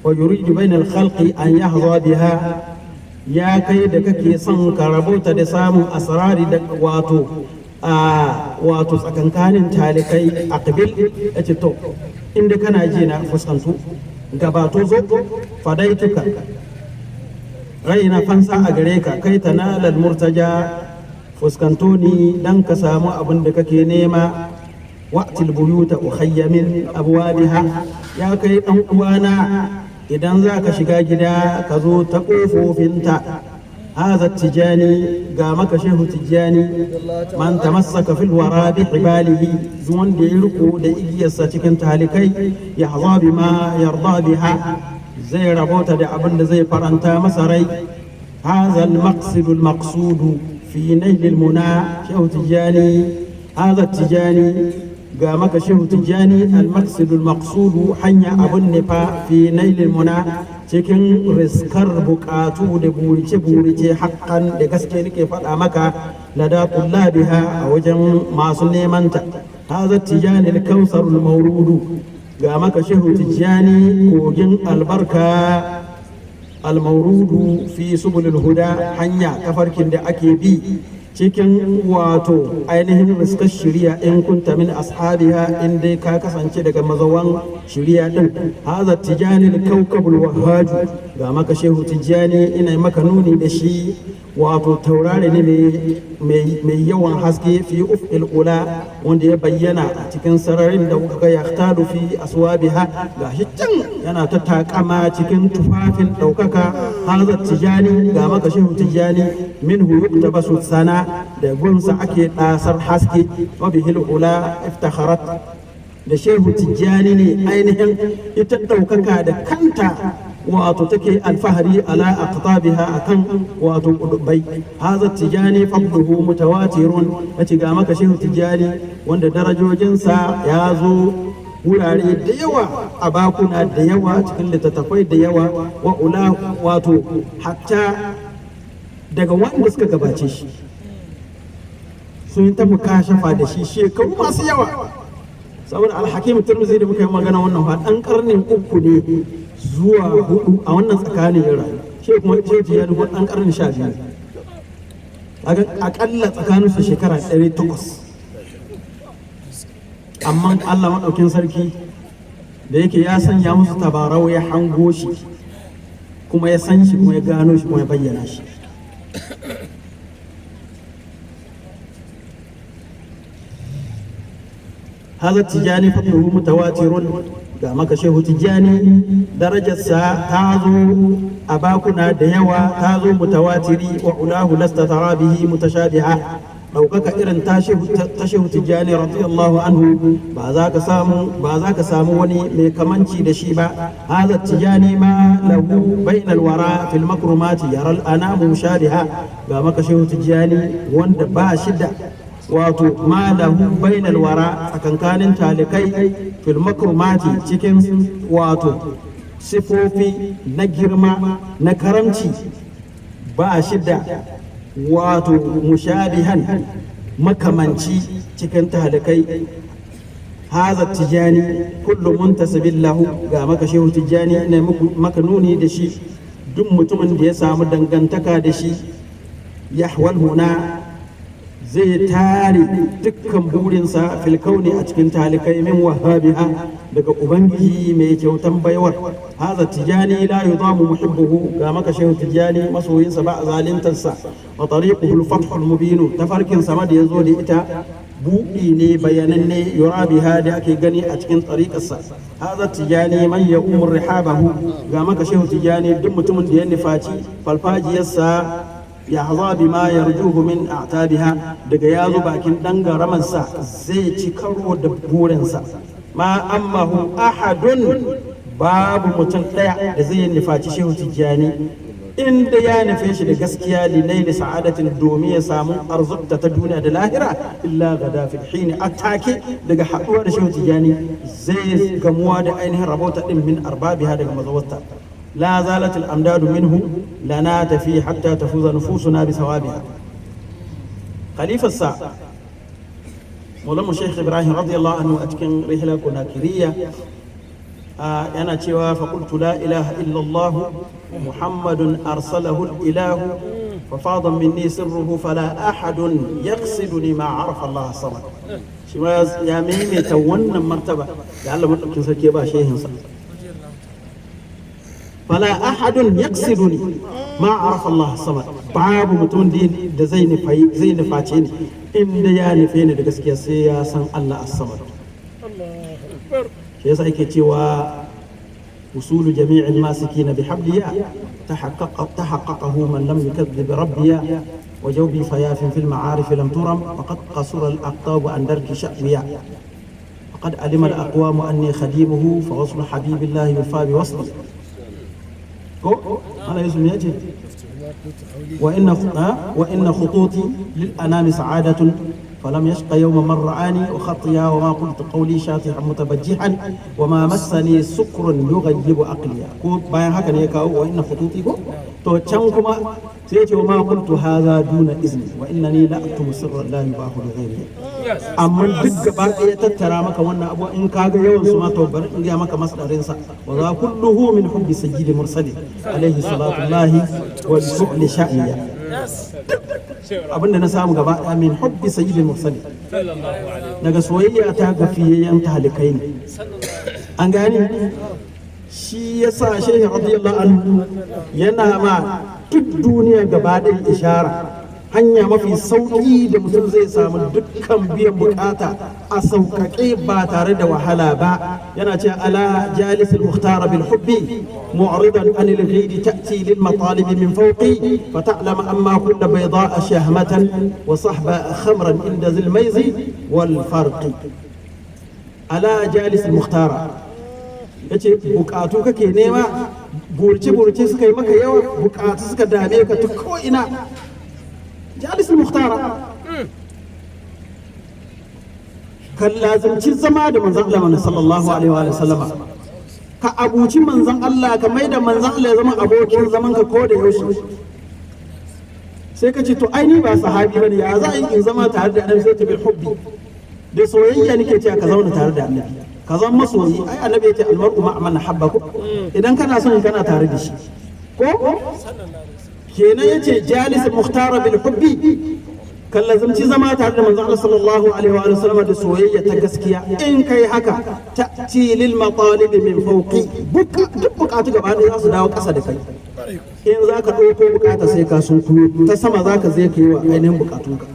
wa yuridu bainal khalqi an yahza biha, ya kai da kake son ka rabauta da samun asrari da wato A wato tsakankanin talikai, aqbil, yace to inda kana ji na, fuskantu, gabato, zo, fadaituka, raina fansa a gare ka, kai ta nalal murtaja, fuskanto ni dan ka samu abin da kake nema. Wa'til buyuta ukhayya min abwabiha, ya kai dan uwana, idan za ka shiga gida ka zo ta kofofinta. هذا التجاني قامك شيخ تجاني من تمسك في الورى بحباله، زون ديركو دا إجيسا cikin talikai، يحظى بما يرضى بها، زي ربوتا دا أبن زي فرنتا مسري. هذا المقصد المقصود في نيل المنى، شيخ تجاني، هذا التجاني، قامك شيخ تجاني، المقصد المقصود، حنيا أبن نفا، في نيل المنى، cikin riskar bukatu da burice-burice، haƙƙan, da gaske nake faɗa maka، lada tullabiha, a wajen masu nemanta. Haza Tijani kausarul maurudu, ga maka Shehu Tijani, kogin albarka، almaurudu fi subulil huda, hanya tafarkin da ake bi cikin wato ainihin riskar shiriya، in kunta min ashabiha, in dai ka kasance daga mazawan shiriya din. Haza Tijani kaukabul wahaj, ga maka Shehu Tijani, ina maka nuni da shi, wato taurari ne mai yawan haske, fi ufil ula, wanda ya bayyana a cikin sararin da kuka ga, yahtalu fi aswabiha, ga shi can yana ta takama cikin tufafin daukaka. Haza Tijani, ga maka Shehu Tijani, minhu yuktabasu sana, da gunsa ake ɗasar haske. Wa bihil ula iftakharat, da Shehu Tijjani ne ainihin ita ɗaukaka da kanta wato take alfahari, ala aqtabiha, akan wato kudubai. Haza Tijani fadluhu mutawatirun, yace ga maka Shehu Tijjani wanda darajojinsa ya zo wurare da yawa, a bakuna da yawa, cikin littattafai da yawa, wa ula, wato hatta daga wanda suka gabace shi sun yi ta mukashafa da shi shekaru masu yawa. Saboda Alhakim Turmuzi da muka yi magana wannan fa dan karnin 3 ne zuwa 4, a wannan tsakanin ya rayu. Shi kuma ce ya nufi dan karnin 12, akalla tsakanin su shekara 800. Amma Allah maɗaukin sarki da yake ya sanya musu tabarau, ya hango shi, kuma ya san shi, kuma ya gano shi, kuma ya bayyana shi. هذا التجاني فضله متواتر، ga maka Shehu Tijjani, darajarsa ta zo a bakuna da yawa, ta zo mutawatiri. Wa ulahu lasta tara bihi mutashabiha, ɗaukaka irin ta Shehu Tijjani radiyallahu anhu ba za ka samu wani mai kamanci da shi ba. Hadha Tijani ma lahu bainal wara fil makrumati yara al anamu mushabiha, ga maka Shehu Tijjani wanda ba shi da wato ma lahu bainal wara, tsakankanin talikai, fil makrumati, cikin wato sifofi na girma na karamci, ba shi da wato mushabihan, makamanci cikin talikai. Haza Tijani kullu muntasibin lahu, ga maka Shehu Tijani ne maka nuni da shi, duk mutumin da ya samu dangantaka da shi, yahwal huna, zai tare dukkan burinsa, filkauni, a cikin talikai, min wahabiha, daga ubangiji mai kyautan baiwar. Haza Tijani la yudamu muhibbuhu, ga maka Shehu Tijani, masoyinsa ba a zalintarsa. Wa tariquhu al-fath al-mubin, tafarkin sama da yazo da ita buɗi ne bayananne, yura biha, da ake gani a cikin tsariƙarsa. Haza Tijani man ya'umur rihabahu, ga maka Shehu Tijani, duk mutumin da ya nufaci falfajiyarsa, ya haza bima yarjuhu min a'tabiha, daga yazo bakin dan garamansa zai ci karo da burinsa. Ma ammahu ahadun, babu mutum ɗaya da zai nufaci Shehu Tijjani, inda ya nufe shi da gaskiya, linaili sa'adatin, domin ya samu arzikta ta duniya da lahira, illa gada fil hini, atake daga haɗuwa da Shehu Tijjani zai gamuwa da ainihin rabauta din, min arbabiha, daga mazawarta. لا زالت الأمداد منه لنا تفي حتى تفوز نفوسنا بثوابها. خليفة الساعة مولانا الشيخ إبراهيم رضي الله عنه أتكن رحلة كناكرية yana cewa: فقلت لا إله إلا الله محمد أرسله الإله. ففاض مني سره فلا أحد يقصدني ما عرف الله الصمد. Shi ma ya maimaita wannan martaba da Allah madaukakin sarki ya ba shehinsa. Fala ahadun yaqsiduni ma arafa Allah samad, babu mutum da zai nufai zai nuface ni, inda ya nufe ni da gaskiya sai ya san Allah as-samad. Shi yasa yake cewa وصول جميع الماسكين بحبليا تحققه من لم يكذب ربيا، وجوبي فياف في المعارف لم ترم، وقد قصر الأقطاب عن درك شأويا، وقد علم الأقوام أني خديمه، فوصل حبيب الله يوفى بوصلي. هذا يسمى يجي وإن خطوطي للأنام سعادة، فلم يشق يوم من رآني وخطيا، وما قلت قولي شاطحا متبجحا، وما مسني سكر يغيب عقلي. Ko bayan haka ne ya kawo wa inna khututi, ko to can kuma sai ya ce wa ma qultu hadha duna izni, wa innani la aktumu sirran la yubahu li ghairi. Amma duk gaba ɗaya tattara maka wannan abu, in kaga yawan su ma, to bari in ga maka masdarin sa: wa za kulluhu min hubbi sayyidi mursali alaihi salatu llahi wa li sha'niya. Abinda na samu gaba ɗaya min hubbi sayyidil mursali, daga soyayya ta ga fiyayyen talikai ne. An gane, shi yasa Shehu radiyallahu anhu yana ma duk duniya gaba ɗaya ishara, hanya mafi sauƙi da mutum zai samu dukkan biyan bukata a sauƙaƙe ba tare da wahala ba, yana ce: ala jalisul mukhtar bil hubbi mu'ridan an al ghid, ta'ti lil matalib min fawqi, fata'lam amma kull bayda'a shahmatan wa sahba khamran inda zil mayzi wal farqi. Ala jalisul mukhtar, yace bukatu kake nema, burce burce suka yi maka yawa, bukatu suka dame ka ta ko ina, jalisul mukhtara, kan lazimci zama da manzon Allah mana sallallahu alaihi wa sallama, ka abuci manzon Allah, ka mai da manzon Allah ya zama abokin zaman ka ko da yaushe. Sai ka ce to ai ni ba sahabi bane, ya za a yi in zama tare da Annabi? Sai ta bil hubbi, da soyayya nake cewa ka zauna tare da Annabi, ka zama masoyi. Ai Annabi yace almar'u ma'a man habba, ko idan kana son kana tare da shi ko kenan. Yace jalis muhtara bil hubbi, kan lazimci zama tare da manzon Allah sallallahu alaihi wa sallam da soyayya ta gaskiya. In kai haka, ta'ti lil matalib min fawqi, duk bukatu gaba ɗaya za su dawo ƙasa da kai. In za ka ɗauko bukata sai ka sunkuyo ta sama, za ka zai ka yi wa ainihin bukatunka.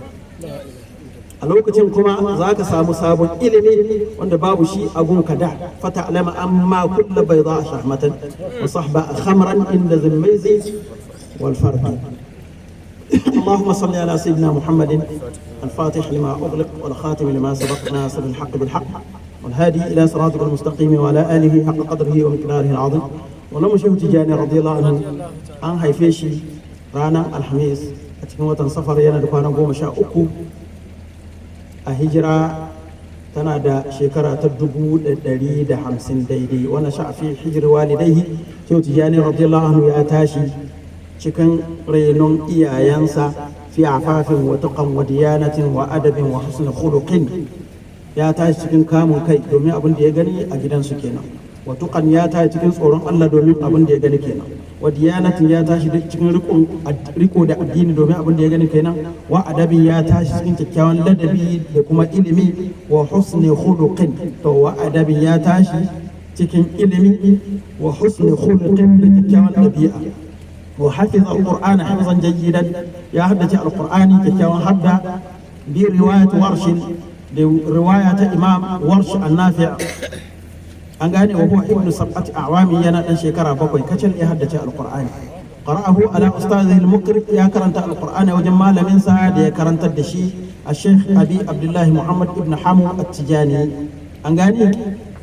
A lokacin kuma za ka samu sabon ilimi wanda babu shi a gunka da. Fata alama amma kulla bai za a shahmatan wa sahba khamran inda zimmaizi wal farqi. اللهم صل على سيدنا محمد الفاتح لما أغلق والخاتم لما سبق ناصر الحق بالحق والهادي إلى صراطك المستقيم وعلى آله حق قدره ومقداره العظيم. Wannan Shehu Tijjani radiyallahu anhu an haife shi ranar Alhamis a cikin watan Safar, yana da kwana 13, a hijira tana da shekara ta 1150 daidai. Wannan sha'afi hijir walidaihi. Shehu Tijjani radiyallahu anhu ya tashi cikin renon iyayensa fi afafin wa tuqan wa diyanatin wa adabin wa husn khuluqin. Ya tashi cikin kamun kai domin abin da ya gani a gidansu kenan. Wa tuqan, ya tashi cikin tsoron Allah domin abin da ya gani kenan. Wa diyanatin, ya tashi cikin riko da addini domin abin da ya gani kenan. Wa adabin, ya tashi cikin kyakkyawan ladabi da kuma ilimi. Wa husni khuluqin, to wa adabin, ya tashi cikin ilimi, wa husni khuluqin, da kyakkyawan ɗabi'a. Wa hafiz alqur'ana hifzan jayyidan, ya haddace alqur'ani kyakkyawan hadda, bi riwayat Warshin, da riwaya ta Imam Warsh an-Nafi'. An gane, wa huwa ibnu sab'ati a'wami, yana dan shekara 7 kacal ya haddace alqur'ani. Qara'ahu ala ustazihi al-muqri, ya karanta alqur'ani wajen malamin sa da ya karantar da shi, al-Sheikh Abi Abdullah Muhammad ibn Hamu at-Tijani. An gane,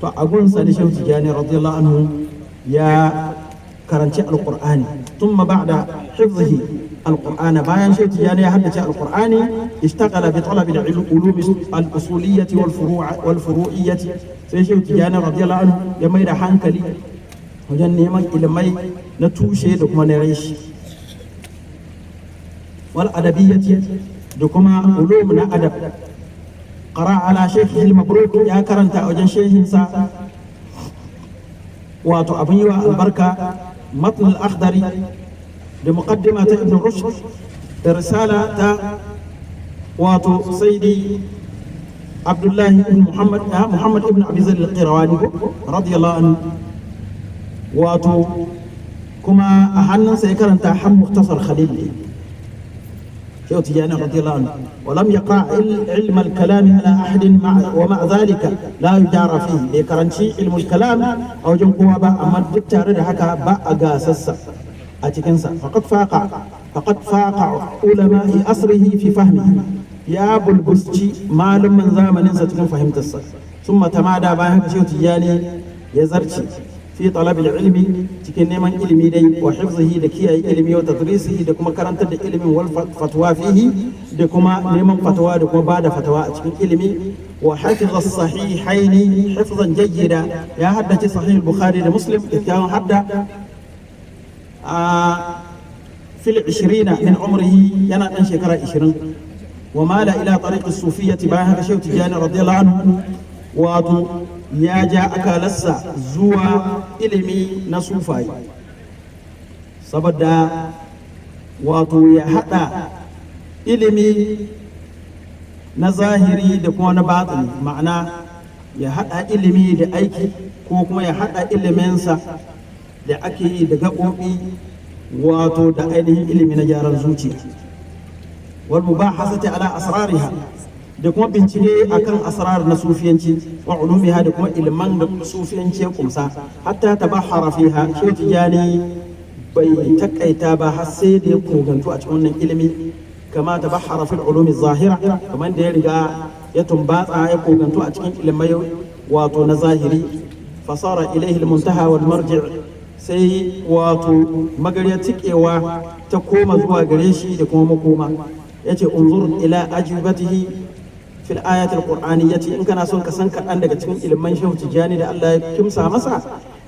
to a gunsa da Sheikh Tijani radiyallahu anhu ya karanci alqur'ani. Thumma ba'da hifzihi alqur'ana, bayan Sheikh Tijani ya haddace alqur'ani, ishtaghala bi talab al-ulum al-usuliyyah wal furu' wal furu'iyyah. Sai Sheikh Tijani radiyallahu anhu ya mai da hankali wajen neman ilimai na tushe da kuma na reshi, wal adabiyyati, da kuma ulum na adab. Qara ala shaykhihi al-mabruk, ya karanta wajen shehinsa, wato abin yi wa albarka, matn al-Akhdari da muqaddima ta Ibn Rushd. Da risala ta wato Saidi Abdullahi ibn Muhammad, Muhammad ibn Abi Zaid al-Qirawani radiyallahu anhu. Wato kuma a hannunsa ya karanta har Muktasar Khalil ne Shehu Tijani radiyallahu anhu. ولم يقرأ علم الكلام على أحد مع ومع ذلك لا يجار فيه. Bai karanci ilmul kalam a wajen kowa ba, amma duk tare da haka ba a gasassa a cikinsa. فقد فاق علماء عصره في فهمه. Ya bulbusci malaman zamaninsa cikin fahimtarsa. ثم تمادى, bayan haka Shehu Tijani ya zarce في طلب العلم, cikin neman ilimi dai, وحفظه, da kiyaye ilimi, وتدريسه, da kuma karantar da ilimin, والفتوى فيه, da kuma neman fatawa da kuma bada fatawa a cikin ilimi. وحفظ الصحيحين حفظا جيدا, ya haddace Sahih Bukhari da Muslim kyakkyawan hadda a في العشرين من عمره, yana dan shekara 20. ومال إلى طريق الصوفية. Bayan haka Shehu Tijani radiyallahu anhu wato ya ja akalarsa zuwa ilimi na sufaye, saboda wato ya hada ilimi na zahiri da kuma na batini, ma'ana ya hada ilimi da aiki, ko kuma ya hada iliminsa da ake yi da gaɓoɓi, wato da ainihin ilimi na gyaran zuciya, والمباحثة على أسرارها, da kuma bincike akan asrar na sufiyanci, وعلومها, da kuma ilman da sufiyanci ya kumsa. حتى تبحر فيها, Shehu Tijani bai takaita ba har sai da ya kogantu a cikin wannan ilimi, كما تبحر في العلوم الظاهرة, kamar da ya riga ya tumbatsa ya kogantu a cikin ilimai wato na zahiri. فصار إليه المنتهى والمرجع, sai wato magarya tikewa ta koma zuwa gare shi da kuma makoma. Yace: انظر إلى أجوبته في الآيات القرآنية. In kana son ka san kaɗan daga cikin ilman Shehu Tijjani da Allah ya kimsa masa,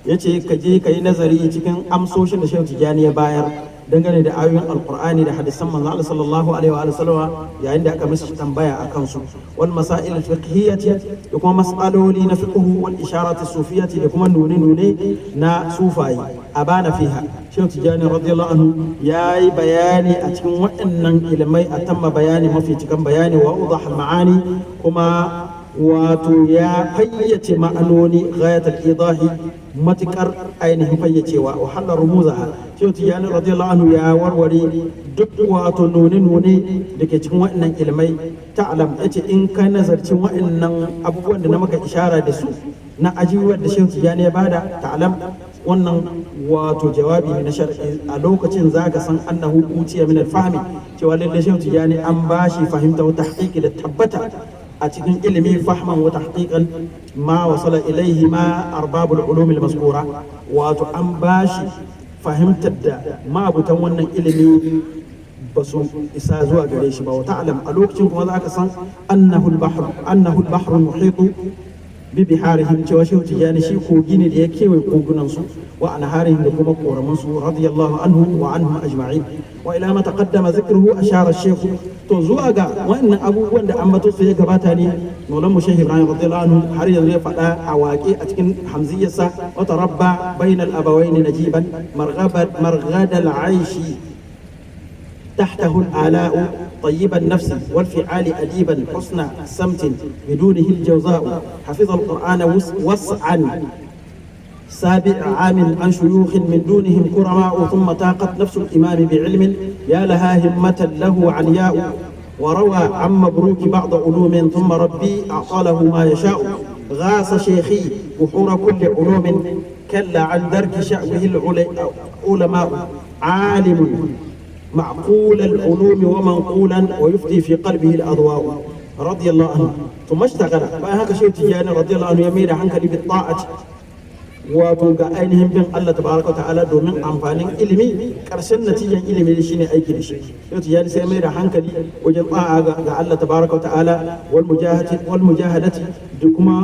yace ka je ka yi nazari cikin amsoshin da Shehu Tijjani ya bayar dangane da ayoyin Alqur'ani da hadisan manzo Allah sallallahu alaihi wa sallama yayin da aka mishi tambaya akan su, والمسائل الفقهية, da kuma mas'aloli na fiqh, والإشارات الصوفية, da kuma nune nune na sufayi. أبان فيها, Shehu Tijjani radiyallahu anhu yayi bayani a cikin waɗannan ilimai أتم بيان, mafi cikan bayani, وأوضح المعاني, kuma wato ya fayyace ma'anoni, غاية الإيضاح, matukar ainihin fayyacewa, وحل رموزها. Shehu Tijjani radiyallahu anhu ya warware duk wato nune-nune da ke cikin waɗannan ilmai. تعلم, yace in ka nazarci waɗannan abubuwan da na maka ishara da su na ajibuwar da Shehu Tijjani ya bada, تعلم, wannan wato jawabi ne na shar'i, a lokacin zaka san أنه أوتي من الفهم, cewa lallai Shehu Tijjani an bashi fahimta, والتحقيق, da tabbata a cikin ilimi, فهما وتحقيقا ما وصل إليه ما أرباب العلوم المذكورة. Wato an bashi fahimtar da ma'abutan wannan ilimi ba su isa zuwa gare shi ba. وتعلم, a lokacin kuma za ka san أنه البحر المحيط ببحارهم, cewa Shehu Tijjani shi kogi ne da ya kewaye kogunan su, وأنهارهم, da kuma koraman su, رضي الله عنه وعنهم أجمعين. وإلى ما تقدم ذكره أشار الشيخ. To zuwa ga wannan abubuwan da ambato su ya gabata ne Maulan mu Shehu Ibrahim radiyallahu anhu har yanzu ya faɗa a waƙe a cikin hamziyarsa: وتربى بين الأبوين نجيبا مرغد العيش تحته الآلاء، طيب النفس والفعال أديبا حسن سمت بدونه الجوزاء، حفظ القرآن وسعا سابع عام عن شيوخ من دونهم كرماء، ثم تاقت نفس الإمام بعلم يا لها همة له علياء، وروى عن مبروك بعض علوم ثم ربي أعطى له ما يشاء، غاص شيخي بحور كل علوم كلا عن درك شأوه العلماء، عالم معقول العلوم ومنقولا ويفتي في قلبه الأضواء، رضي الله عنه. ثم اشتغل, bayan haka Shehu Tijjani radiyallahu anhu ya mai da hankali بالطاعة, wato ga ainihin bin Allah tabaraka ta'ala, domin amfanin ilimi, karshen natijan ilimi shine aiki da shi. Shehu Tijjani sai mai da hankali wajen ta'a ga Allah tabaraka ta'ala, والمجاهدة, da kuma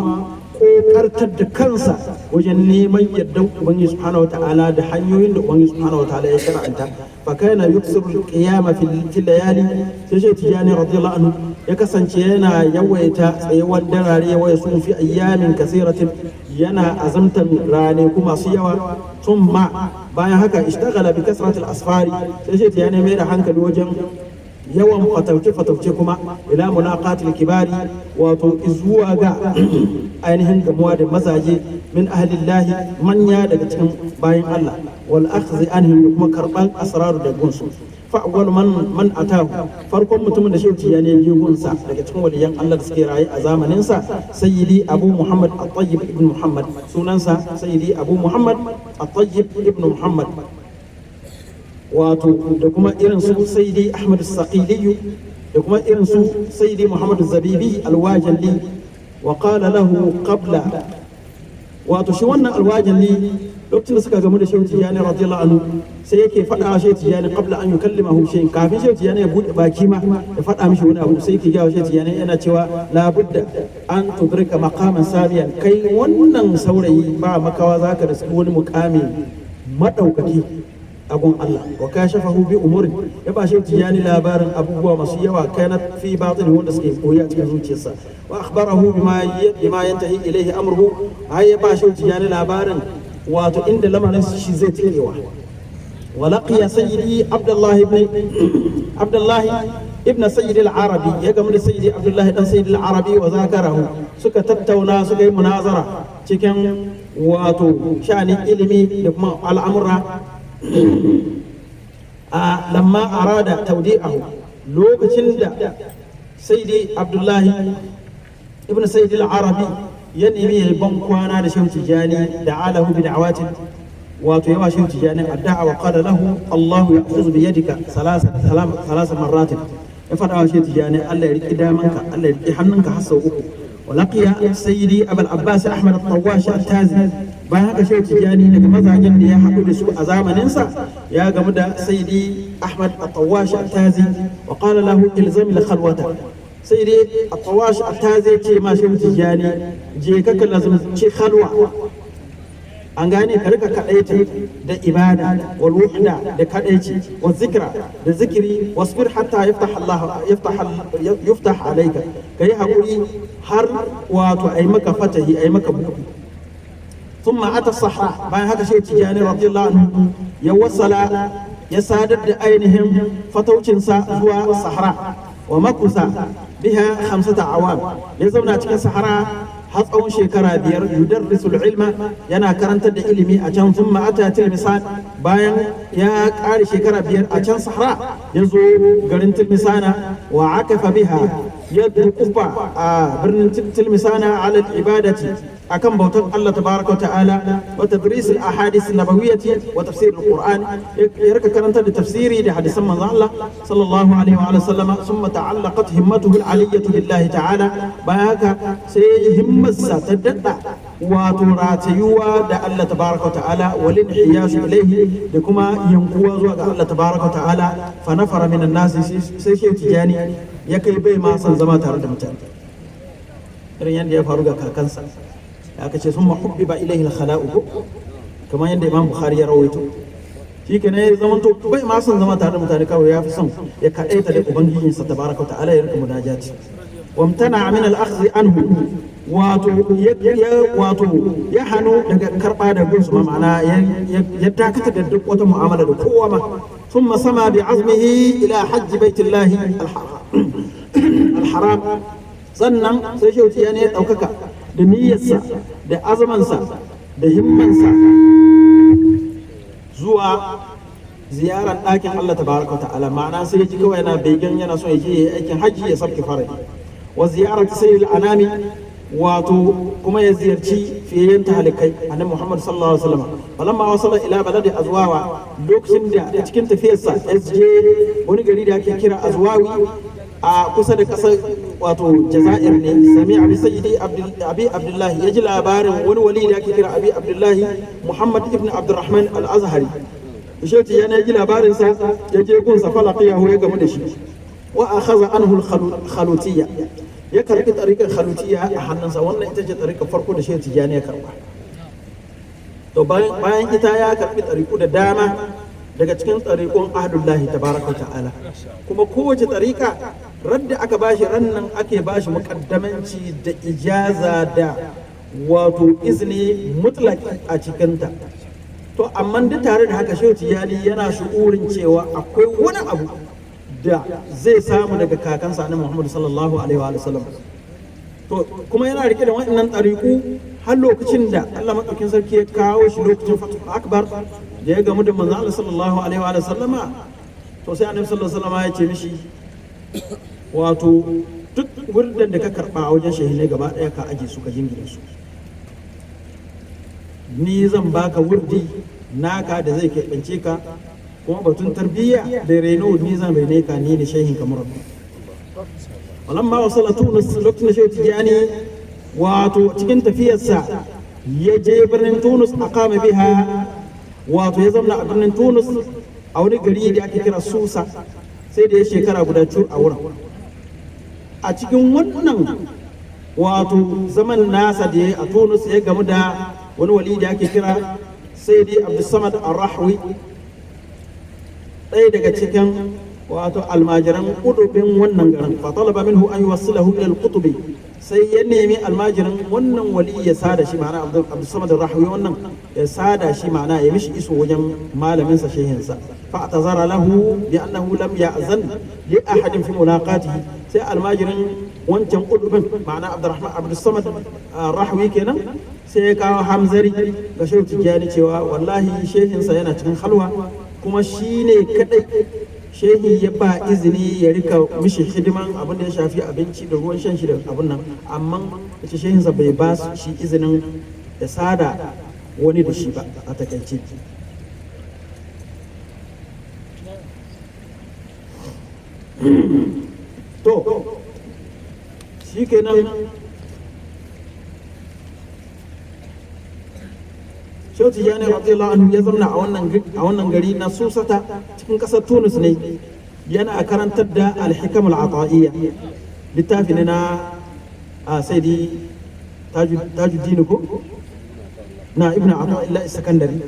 kokartar da kansa wajen neman yardan Ubangiji subhanahu wa ta'ala da hanyoyin da Ubangiji subhanahu wa ta'ala ya shar'anta. فكان يكثر القيام في الليالي, sai Shehu Tijjani radiyallahu anhu ya kasance yana yawaita tsayuwar darare, ويصوم في أيام كثيرة, yana azamtan ranaku masu yawa. ثم, bayan haka, اشتغل بكثرة الأسفار, sai Shehu Tijjani mai da hankali wajen Yawan fatauce fatauce kuma ila mulaqatil kibari, wato zuwa ga ainihin gamuwa da mazaje min ahlillahi, manya daga cikin bayan Allah, wal akhdhi anhum, da kuma karban asraru da gunsu. Fa awwal man atahu, farkon mutumin da Shehu Tijani ya je gunsa daga cikin waliyan Allah da suke raye a zamanin sa, Sayyidi Abu Muhammad At-Tayyib ibn Muhammad. Sunansa Sayyidi Abu Muhammad At-Tayyib ibn Muhammad. Wato da kuma irin su Sayyidi Ahmad Saqili, da kuma irin su Sayyidi Muhammad Zabibi Alwajalli. Wa qala lahu qabla, wato shi wannan Alwajalli, lokacin da suka gamu da Shehu Tijani radiyallahu anhu, sai yake faɗa wa Shehu Tijani qabla an yukallimahu shay'in, kafin Shehu Tijani ya buɗe baki ma ya faɗa mishi wani abu, sai yake gaya wa Shehu Tijani, yana cewa: "La budda an tudrika maqaman samiyan, kai wannan saurayi, ba makawa zaka riski wani muqami madaukaki a gun Allah." Wa kashafahu bi umurin, ya ba Shehu Tijani labarin abubuwa masu yawa, kanat fi batin, wanda suke koyi a cikin zuciyarsa. Wa akhbarahu bima yantahi ilayhi amruhu, ai ya ba Shehu Tijani labarin wato inda lamarin shi zai tikewa. Wa laqiya Sayyidi Abdullah ibn Abdullah ibn Sayyid al-Arabi, ya gamu da Sayyidi Abdullah dan Sayyid al-Arabi, wa zakarahu, suka tattauna, suka yi munazara cikin wato sha'anin ilimi da kuma al'amura. A lamma arada tawdi'ahu, lokacin da Sayyidi Abdullahi ibn Sayyid al-Arabi ya nemi ya ban kwana da Shehu Tijani, da alahu bi da'awatin, wato yawa Shehu Tijani addu'a. Wa qala lahu: "Allahu ya'khudhu bi yadika salasa salasa marratin." Ya faɗa wa Shehu Tijani: "Allah ya riƙi damanka, Allah ya riƙi hannunka," har sau uku. Wa laqiya Sayyidi Abul Abbas Ahmad at-Tawashi at-Tazi. Bayan haka, Shehu Tijani daga mazajen da ya haɗu da su a zamaninsa, ya gamu da Sayyidi Ahmad at-Tawashi at-Tazi. Wa qala lahu: "Ilzami al-khalwata." Sai dai At-Tawashi at-Tazi ce ma Shehu Tijani: "Je ka ka lazumci khalwa." An gane, ka rika kadaita da ibada, wal wuhda, da kadaici, wa zikra, da zikiri. Wasbir hatta yaftah Allah yaftah yuftah alayka, kai hakuri har wato ai maka fatahi, ai maka buɗi. ثم أتى الصحراء. Bayan haka, Shehu Tijani radiyallahu anhu ya wasala, ya sadar da ainihin fataucinsa zuwa Sahara. Wa makusa biha 5 a'wam, ya zauna cikin Sahara har tsawon shekara 5, yudarrisul ilma, yana karantar da ilimi a can. Thumma ata Tilmisan. Bayan ya ƙare shekara 5 a can Sahara, ya zo garin Tilmisana. Wa akafa biha, ya dukufa a birnin Tilmisana, ala ibadati, akan bautar Allah tabaraka wa ta'ala, wa tadris al ahadith nabawiyyati wa tafsir al Qur'an, ya rika karantar da tafsiri da hadisan manzon Allah sallallahu alaihi wa sallama. Thumma ta'allaqat himmatuhu al aliyyatu billahi ta'ala. Bayan haka, sai himmarsa ta dadda wato ratayuwa da Allah tabaraka wa ta'ala, wal inhiyasu ilayhi, da kuma yankuwa zuwa ga Allah tabaraka wa ta'ala. Fa nafara minan nasi, sai Shehu Tijani ya kai bai ma son zama tare da mutane, irin yadda ya faru ga kakansa da aka ce summa hubbiba ilayhi al-khala'u, kamar yadda Imam Bukhari ya rawaito. Shi kenan, ya zama to bai ma son zama tare da mutane, kawai ya fi son ya kaɗaita da ubangijinsa tabaraka wa ta'ala, ya rika munajati. Wamtana min al-akhdh anhu, wato ya hanu daga karba da gunsu ma, ma'ana ya dakatar da duk wata mu'amala da kowa ma. Thumma sama bi azmihi ila hajj baitillahi al-haram. Sannan sai Shehu Tijani ya ɗaukaka da niyyarsa da azamansa da himmansa zuwa ziyarar ɗakin Allah tabaraka wa ta'ala. Ma'ana, sai ya ji kawai yana begen, yana son ya je ya yi aikin hajji, ya sabke farali. Wa ziyarar sayyidil anami, wato kuma ya ziyarci fiyayyen talikai, annabi Muhammad sallallahu alaihi wasallam. Falamma wasala ila baladi Azwawa, lokacin da cikin tafiyarsa ya je wani gari da ake kira Azwawi, a kusa da kasar wato Jazair ne, sami'a bi Sayyidi Abi Abdullahi, ya ji labarin wani wali da ake kira Abi Abdullahi Muhammad ibn Abdurrahman al-Azhari. Shehu yana ji labarin sa, ya je gunsa. Falaqiyahu, ya gamu da shi. Wa akhadha anhu al-khalutiyya, ya karbi tariƙar khalutiyya a hannunsa. Wannan ita ce tariƙar farko da Shehu Tijjani ya karba. To, bayan ita ya karbi tariƙu da dama daga cikin tariƙun ahlullahi tabaraka ta'ala. Kuma kowace tariƙa radda aka bashi, rannan ake bashi muƙaddamanci da ijaza da wato izini mutlaki a cikinta. To, amma duk tare da haka, Shehu Tijjani yana shu'urin cewa akwai wani abu da zai samu daga kakansa annabi Muhammad sallallahu alaihi wa sallam. To kuma yana rike da waɗannan ɗariƙu har lokacin da Allah maɗaukin sarki ya kawo shi lokacin Fatu Akbar da ya gamu da manzo Allah sallallahu alaihi wa sallama. To sai annabi sallallahu alaihi wa sallama ya ce mishi, wato duk wurdan da ka karɓa a wajen shahilai gaba ɗaya ka aje su, ka jingine su, ni zan baka wurdi naka da zai keɓance ka, kuma batun tarbiyya da reno ni zan rene ka, ni ne shehin kamar rabbi. Walamma wasala Tunis, lokacin da Shehu Tijjani wato cikin tafiyarsa ya je birnin Tunus, aqama biha, wato ya zauna a birnin Tunus a wani gari da ake kira Susa, sai da ya shekara guda cur a wurin. A cikin wannan wato zaman nasa da ya a Tunus, ya gamu da wani wali da ake kira Sayyidi Abdulsamad Ar-Rahwi, ɗaya daga cikin wato almajiran kudubin wannan garin. Fa talaba minhu an yuwassilahu ila al-qutubi, sai ya nemi almajiran wannan wali ya sada shi, ma'ana Abdulsamad Ar-Rahwi wannan ya sada shi, ma'ana ya mishi iso wajen malamin sa, shehin sa. Fa atazara lahu bi annahu lam ya'zan li ahadin fi mulaqatihi. Sai almajirin wancan kudubin, ma'ana Abdurrahman Abdulsamad Ar-Rahwi kenan, sai ya kawo hamzari ga Shehu Tijjani cewa wallahi shehinsa yana cikin halwa, kuma shi ne kadai shehi ya ba izini ya rika mishi hidiman abin da ya shafi abinci da ruwan shan shi da abin nan, amma yace shehinsa bai ba shi izinin ya sada wani da shi ba a takaice. To shi kenan, Shehu Tijjani radiyallahu anhu ya zauna a wannan gari na Susata cikin ƙasar Tunis ne, yana karantar da al-hikam al-ata'iyya, littafi ne na a Saidi Tajuddin ko na Ibn Ata'illah Sakandari.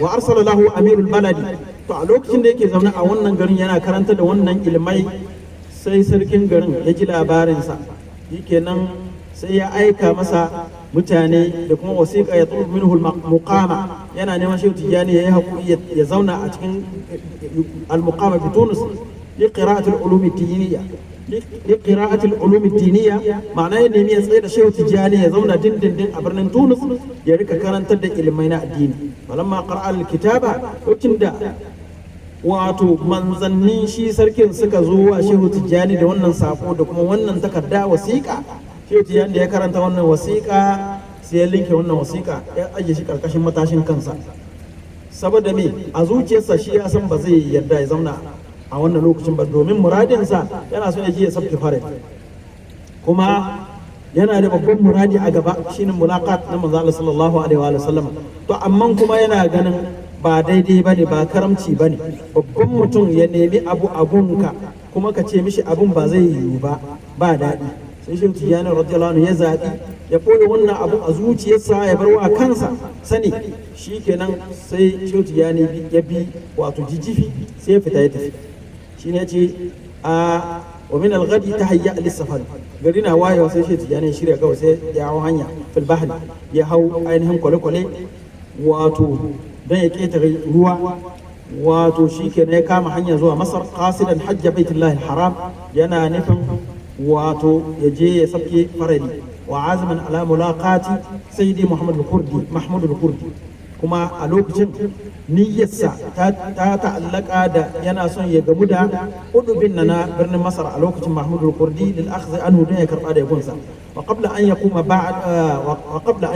Wa arsala lahu amirul baladi. To a lokacin da yake zaune a wannan garin yana karantar da wannan ilmai, sai sarkin garin ya ji labarinsa, shikenan sai ya aika masa mutane da kuma wasiƙa, ya tulubu minhu muqama, yana neman Shehu Tijjani ya yi haƙuri ya zauna a cikin al-muqama bi Tunis li qira'ati al-ulum ad-diniyya, li qira'ati al-ulum ad-diniyya, ma'ana ya nemi ya tsaye da Shehu Tijjani ya zauna dindindin a birnin Tunis ya rika karantar da ilimai na addini. Falamma qara'a al-kitaba, lokacin da wato manzannin shi sarkin suka zo wa Shehu Tijjani da wannan sako da kuma wannan takarda wasiƙa, Shehu Tijjani da ya karanta wannan wasiƙa sai ya linke wannan wasiƙa ya ajiye shi karkashin matashin kansa. Saboda me? A zuciyarsa shi ya san ba zai yarda ya zauna a wannan lokacin ba, domin muradinsa yana so ya je ya sabke fare, kuma yana da babban muradi a gaba, shine mulaqat na manzo Allah sallallahu alaihi wa sallam. To amma kuma yana ganin ba daidai bane, ba karamci bane, babban mutum ya nemi abu abunka kuma ka ce mishi abun ba zai yiwu ba, ba daɗi. Sai Shehu Tijjani radiyallahu anhu ya zaɓi ya ɓoye wannan abu a zuciyarsa, ya bar wa kansa sani. Shikenan sai Shehu Tijjani ya bi wato jijjifi sai ya fita ya tafi. Shine ya ce a wa min al-ghadi tahayya lis-safar, gari na wayewa sai Shehu Tijjani ya shirya kawai, sai ya hau hanya fil bahri, ya hau ainihin kwale-kwale wato don ya ketare ruwa. Wato shikenan ya kama hanya zuwa Masar, qasidan hajja baitullahi haram, yana nufin wato ya je ya sabke farali, wa aziman ala mulaqati Sayyidi Muhammad al-Kurdi, Mahmud al-Kurdi. Kuma a lokacin niyyarsa ta ta'allaka da yana son ya gamu da udubin na birnin Masar a lokacin, Mahmud al-Kurdi, lil akhdh anhu, don ya karba da yagunsa. Wa qabla an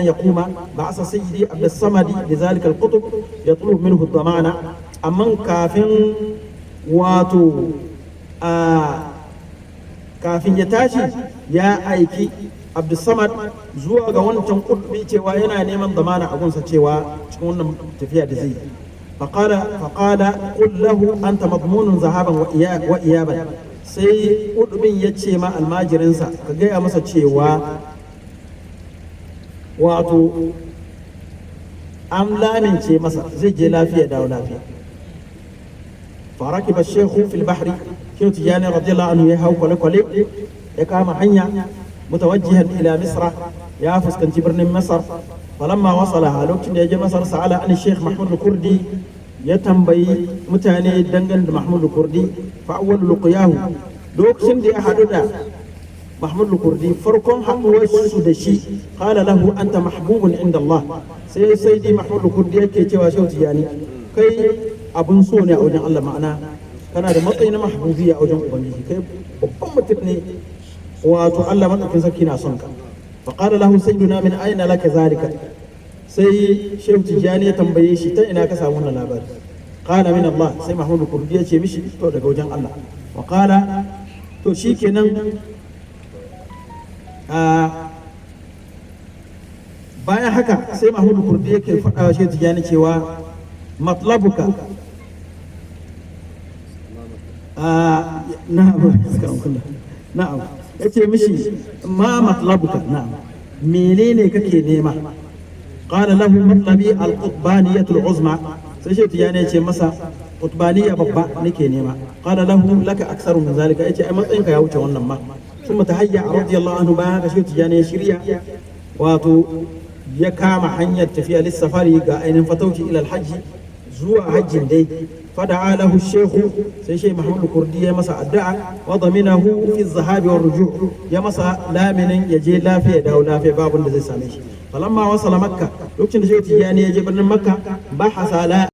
yaquma ba'asa Sayyidi Abd as-Samad lidhalika al-qutb yatlub minhu ad-damana. Amma kafin wato kafin ya tashi ya aiki Abdulsamad zuwa ga wancan kudubi cewa yana neman zamana a gunsa, cewa cikin wannan tafiya da zai yi. Faqala qul lahu anta madmunun zahaban wa iyaban. Sai kudubin ya ce ma almajirinsa, ka gaya masa cewa wato an lamince masa zai je lafiya dawo lafiya. Farakiba shekhu fil bahri, Shehu Tijjani radiyallahu anhu ya hau kwale-kwale ya kama hanya, mutawajjihan ila Misra, ya fuskanci birnin Masar. Falamma wasala, a lokacin da ya je Masar, sa'ala an Sheikh Mahmud Kurdi. Ya tambayi mutane dangane da Mahmud Kurdi. Fa awwal luqiyahu, lokacin da ya haɗu da Mahmud Kurdi, farkon haɗuwar su da shi, qala lahu: anta mahbubun inda Allah. Sai Saidi Mahmud Kurdi yake cewa Shehu Tijani, kai abun so ne a wajen Allah, ma'ana kana da matsayi na mahbubiyya a wajen Ubangiji, kai babban mutum ne, wato Allah madaukin sarki na son ka. Fa qala lahu sayyiduna: min aina laka zalika? Sai Shehu Tijani ya tambaye shi, ta ina ka samu wannan labari? Qala: min Allah. Sai Mahmud Kurdi ya ce mishi, to daga wajen Allah. Wa qala, to shikenan. A bayan haka sai Mahmud Kurdi yake faɗa wa Shehu Tijani cewa matlabuka a na'am, na'am, yace mishi: ma matlabuka? Na'am, menene kake nema? Qala lahu: matlabi al-qutbaniyatu al-uzma. Sai Shehu Tijani yace masa, qutbaniya babba nake nema. Qala lahu: laka aktsaru min zalika. Yace ai matsayinka ya wuce wannan ma. ثم تهيأ رضي الله عنه. Bayan haka Shehu Tijani ya shirya, wato ya kama hanyar tafiya, lissafari, ga ainihin fatauci, ila alhajji, zuwa hajjin dai. Fada'a lahu shehu, sai Shehu Muhammad Kurdi ya masa addu'a, wa daminahu fi zahabi war ruju', ya masa laminin ya je lafiya, dawo lafiya, babu da zai same shi. Falamma wasala Makka, lokacin da Shehu Tijani ya je birnin Makka, bahasa la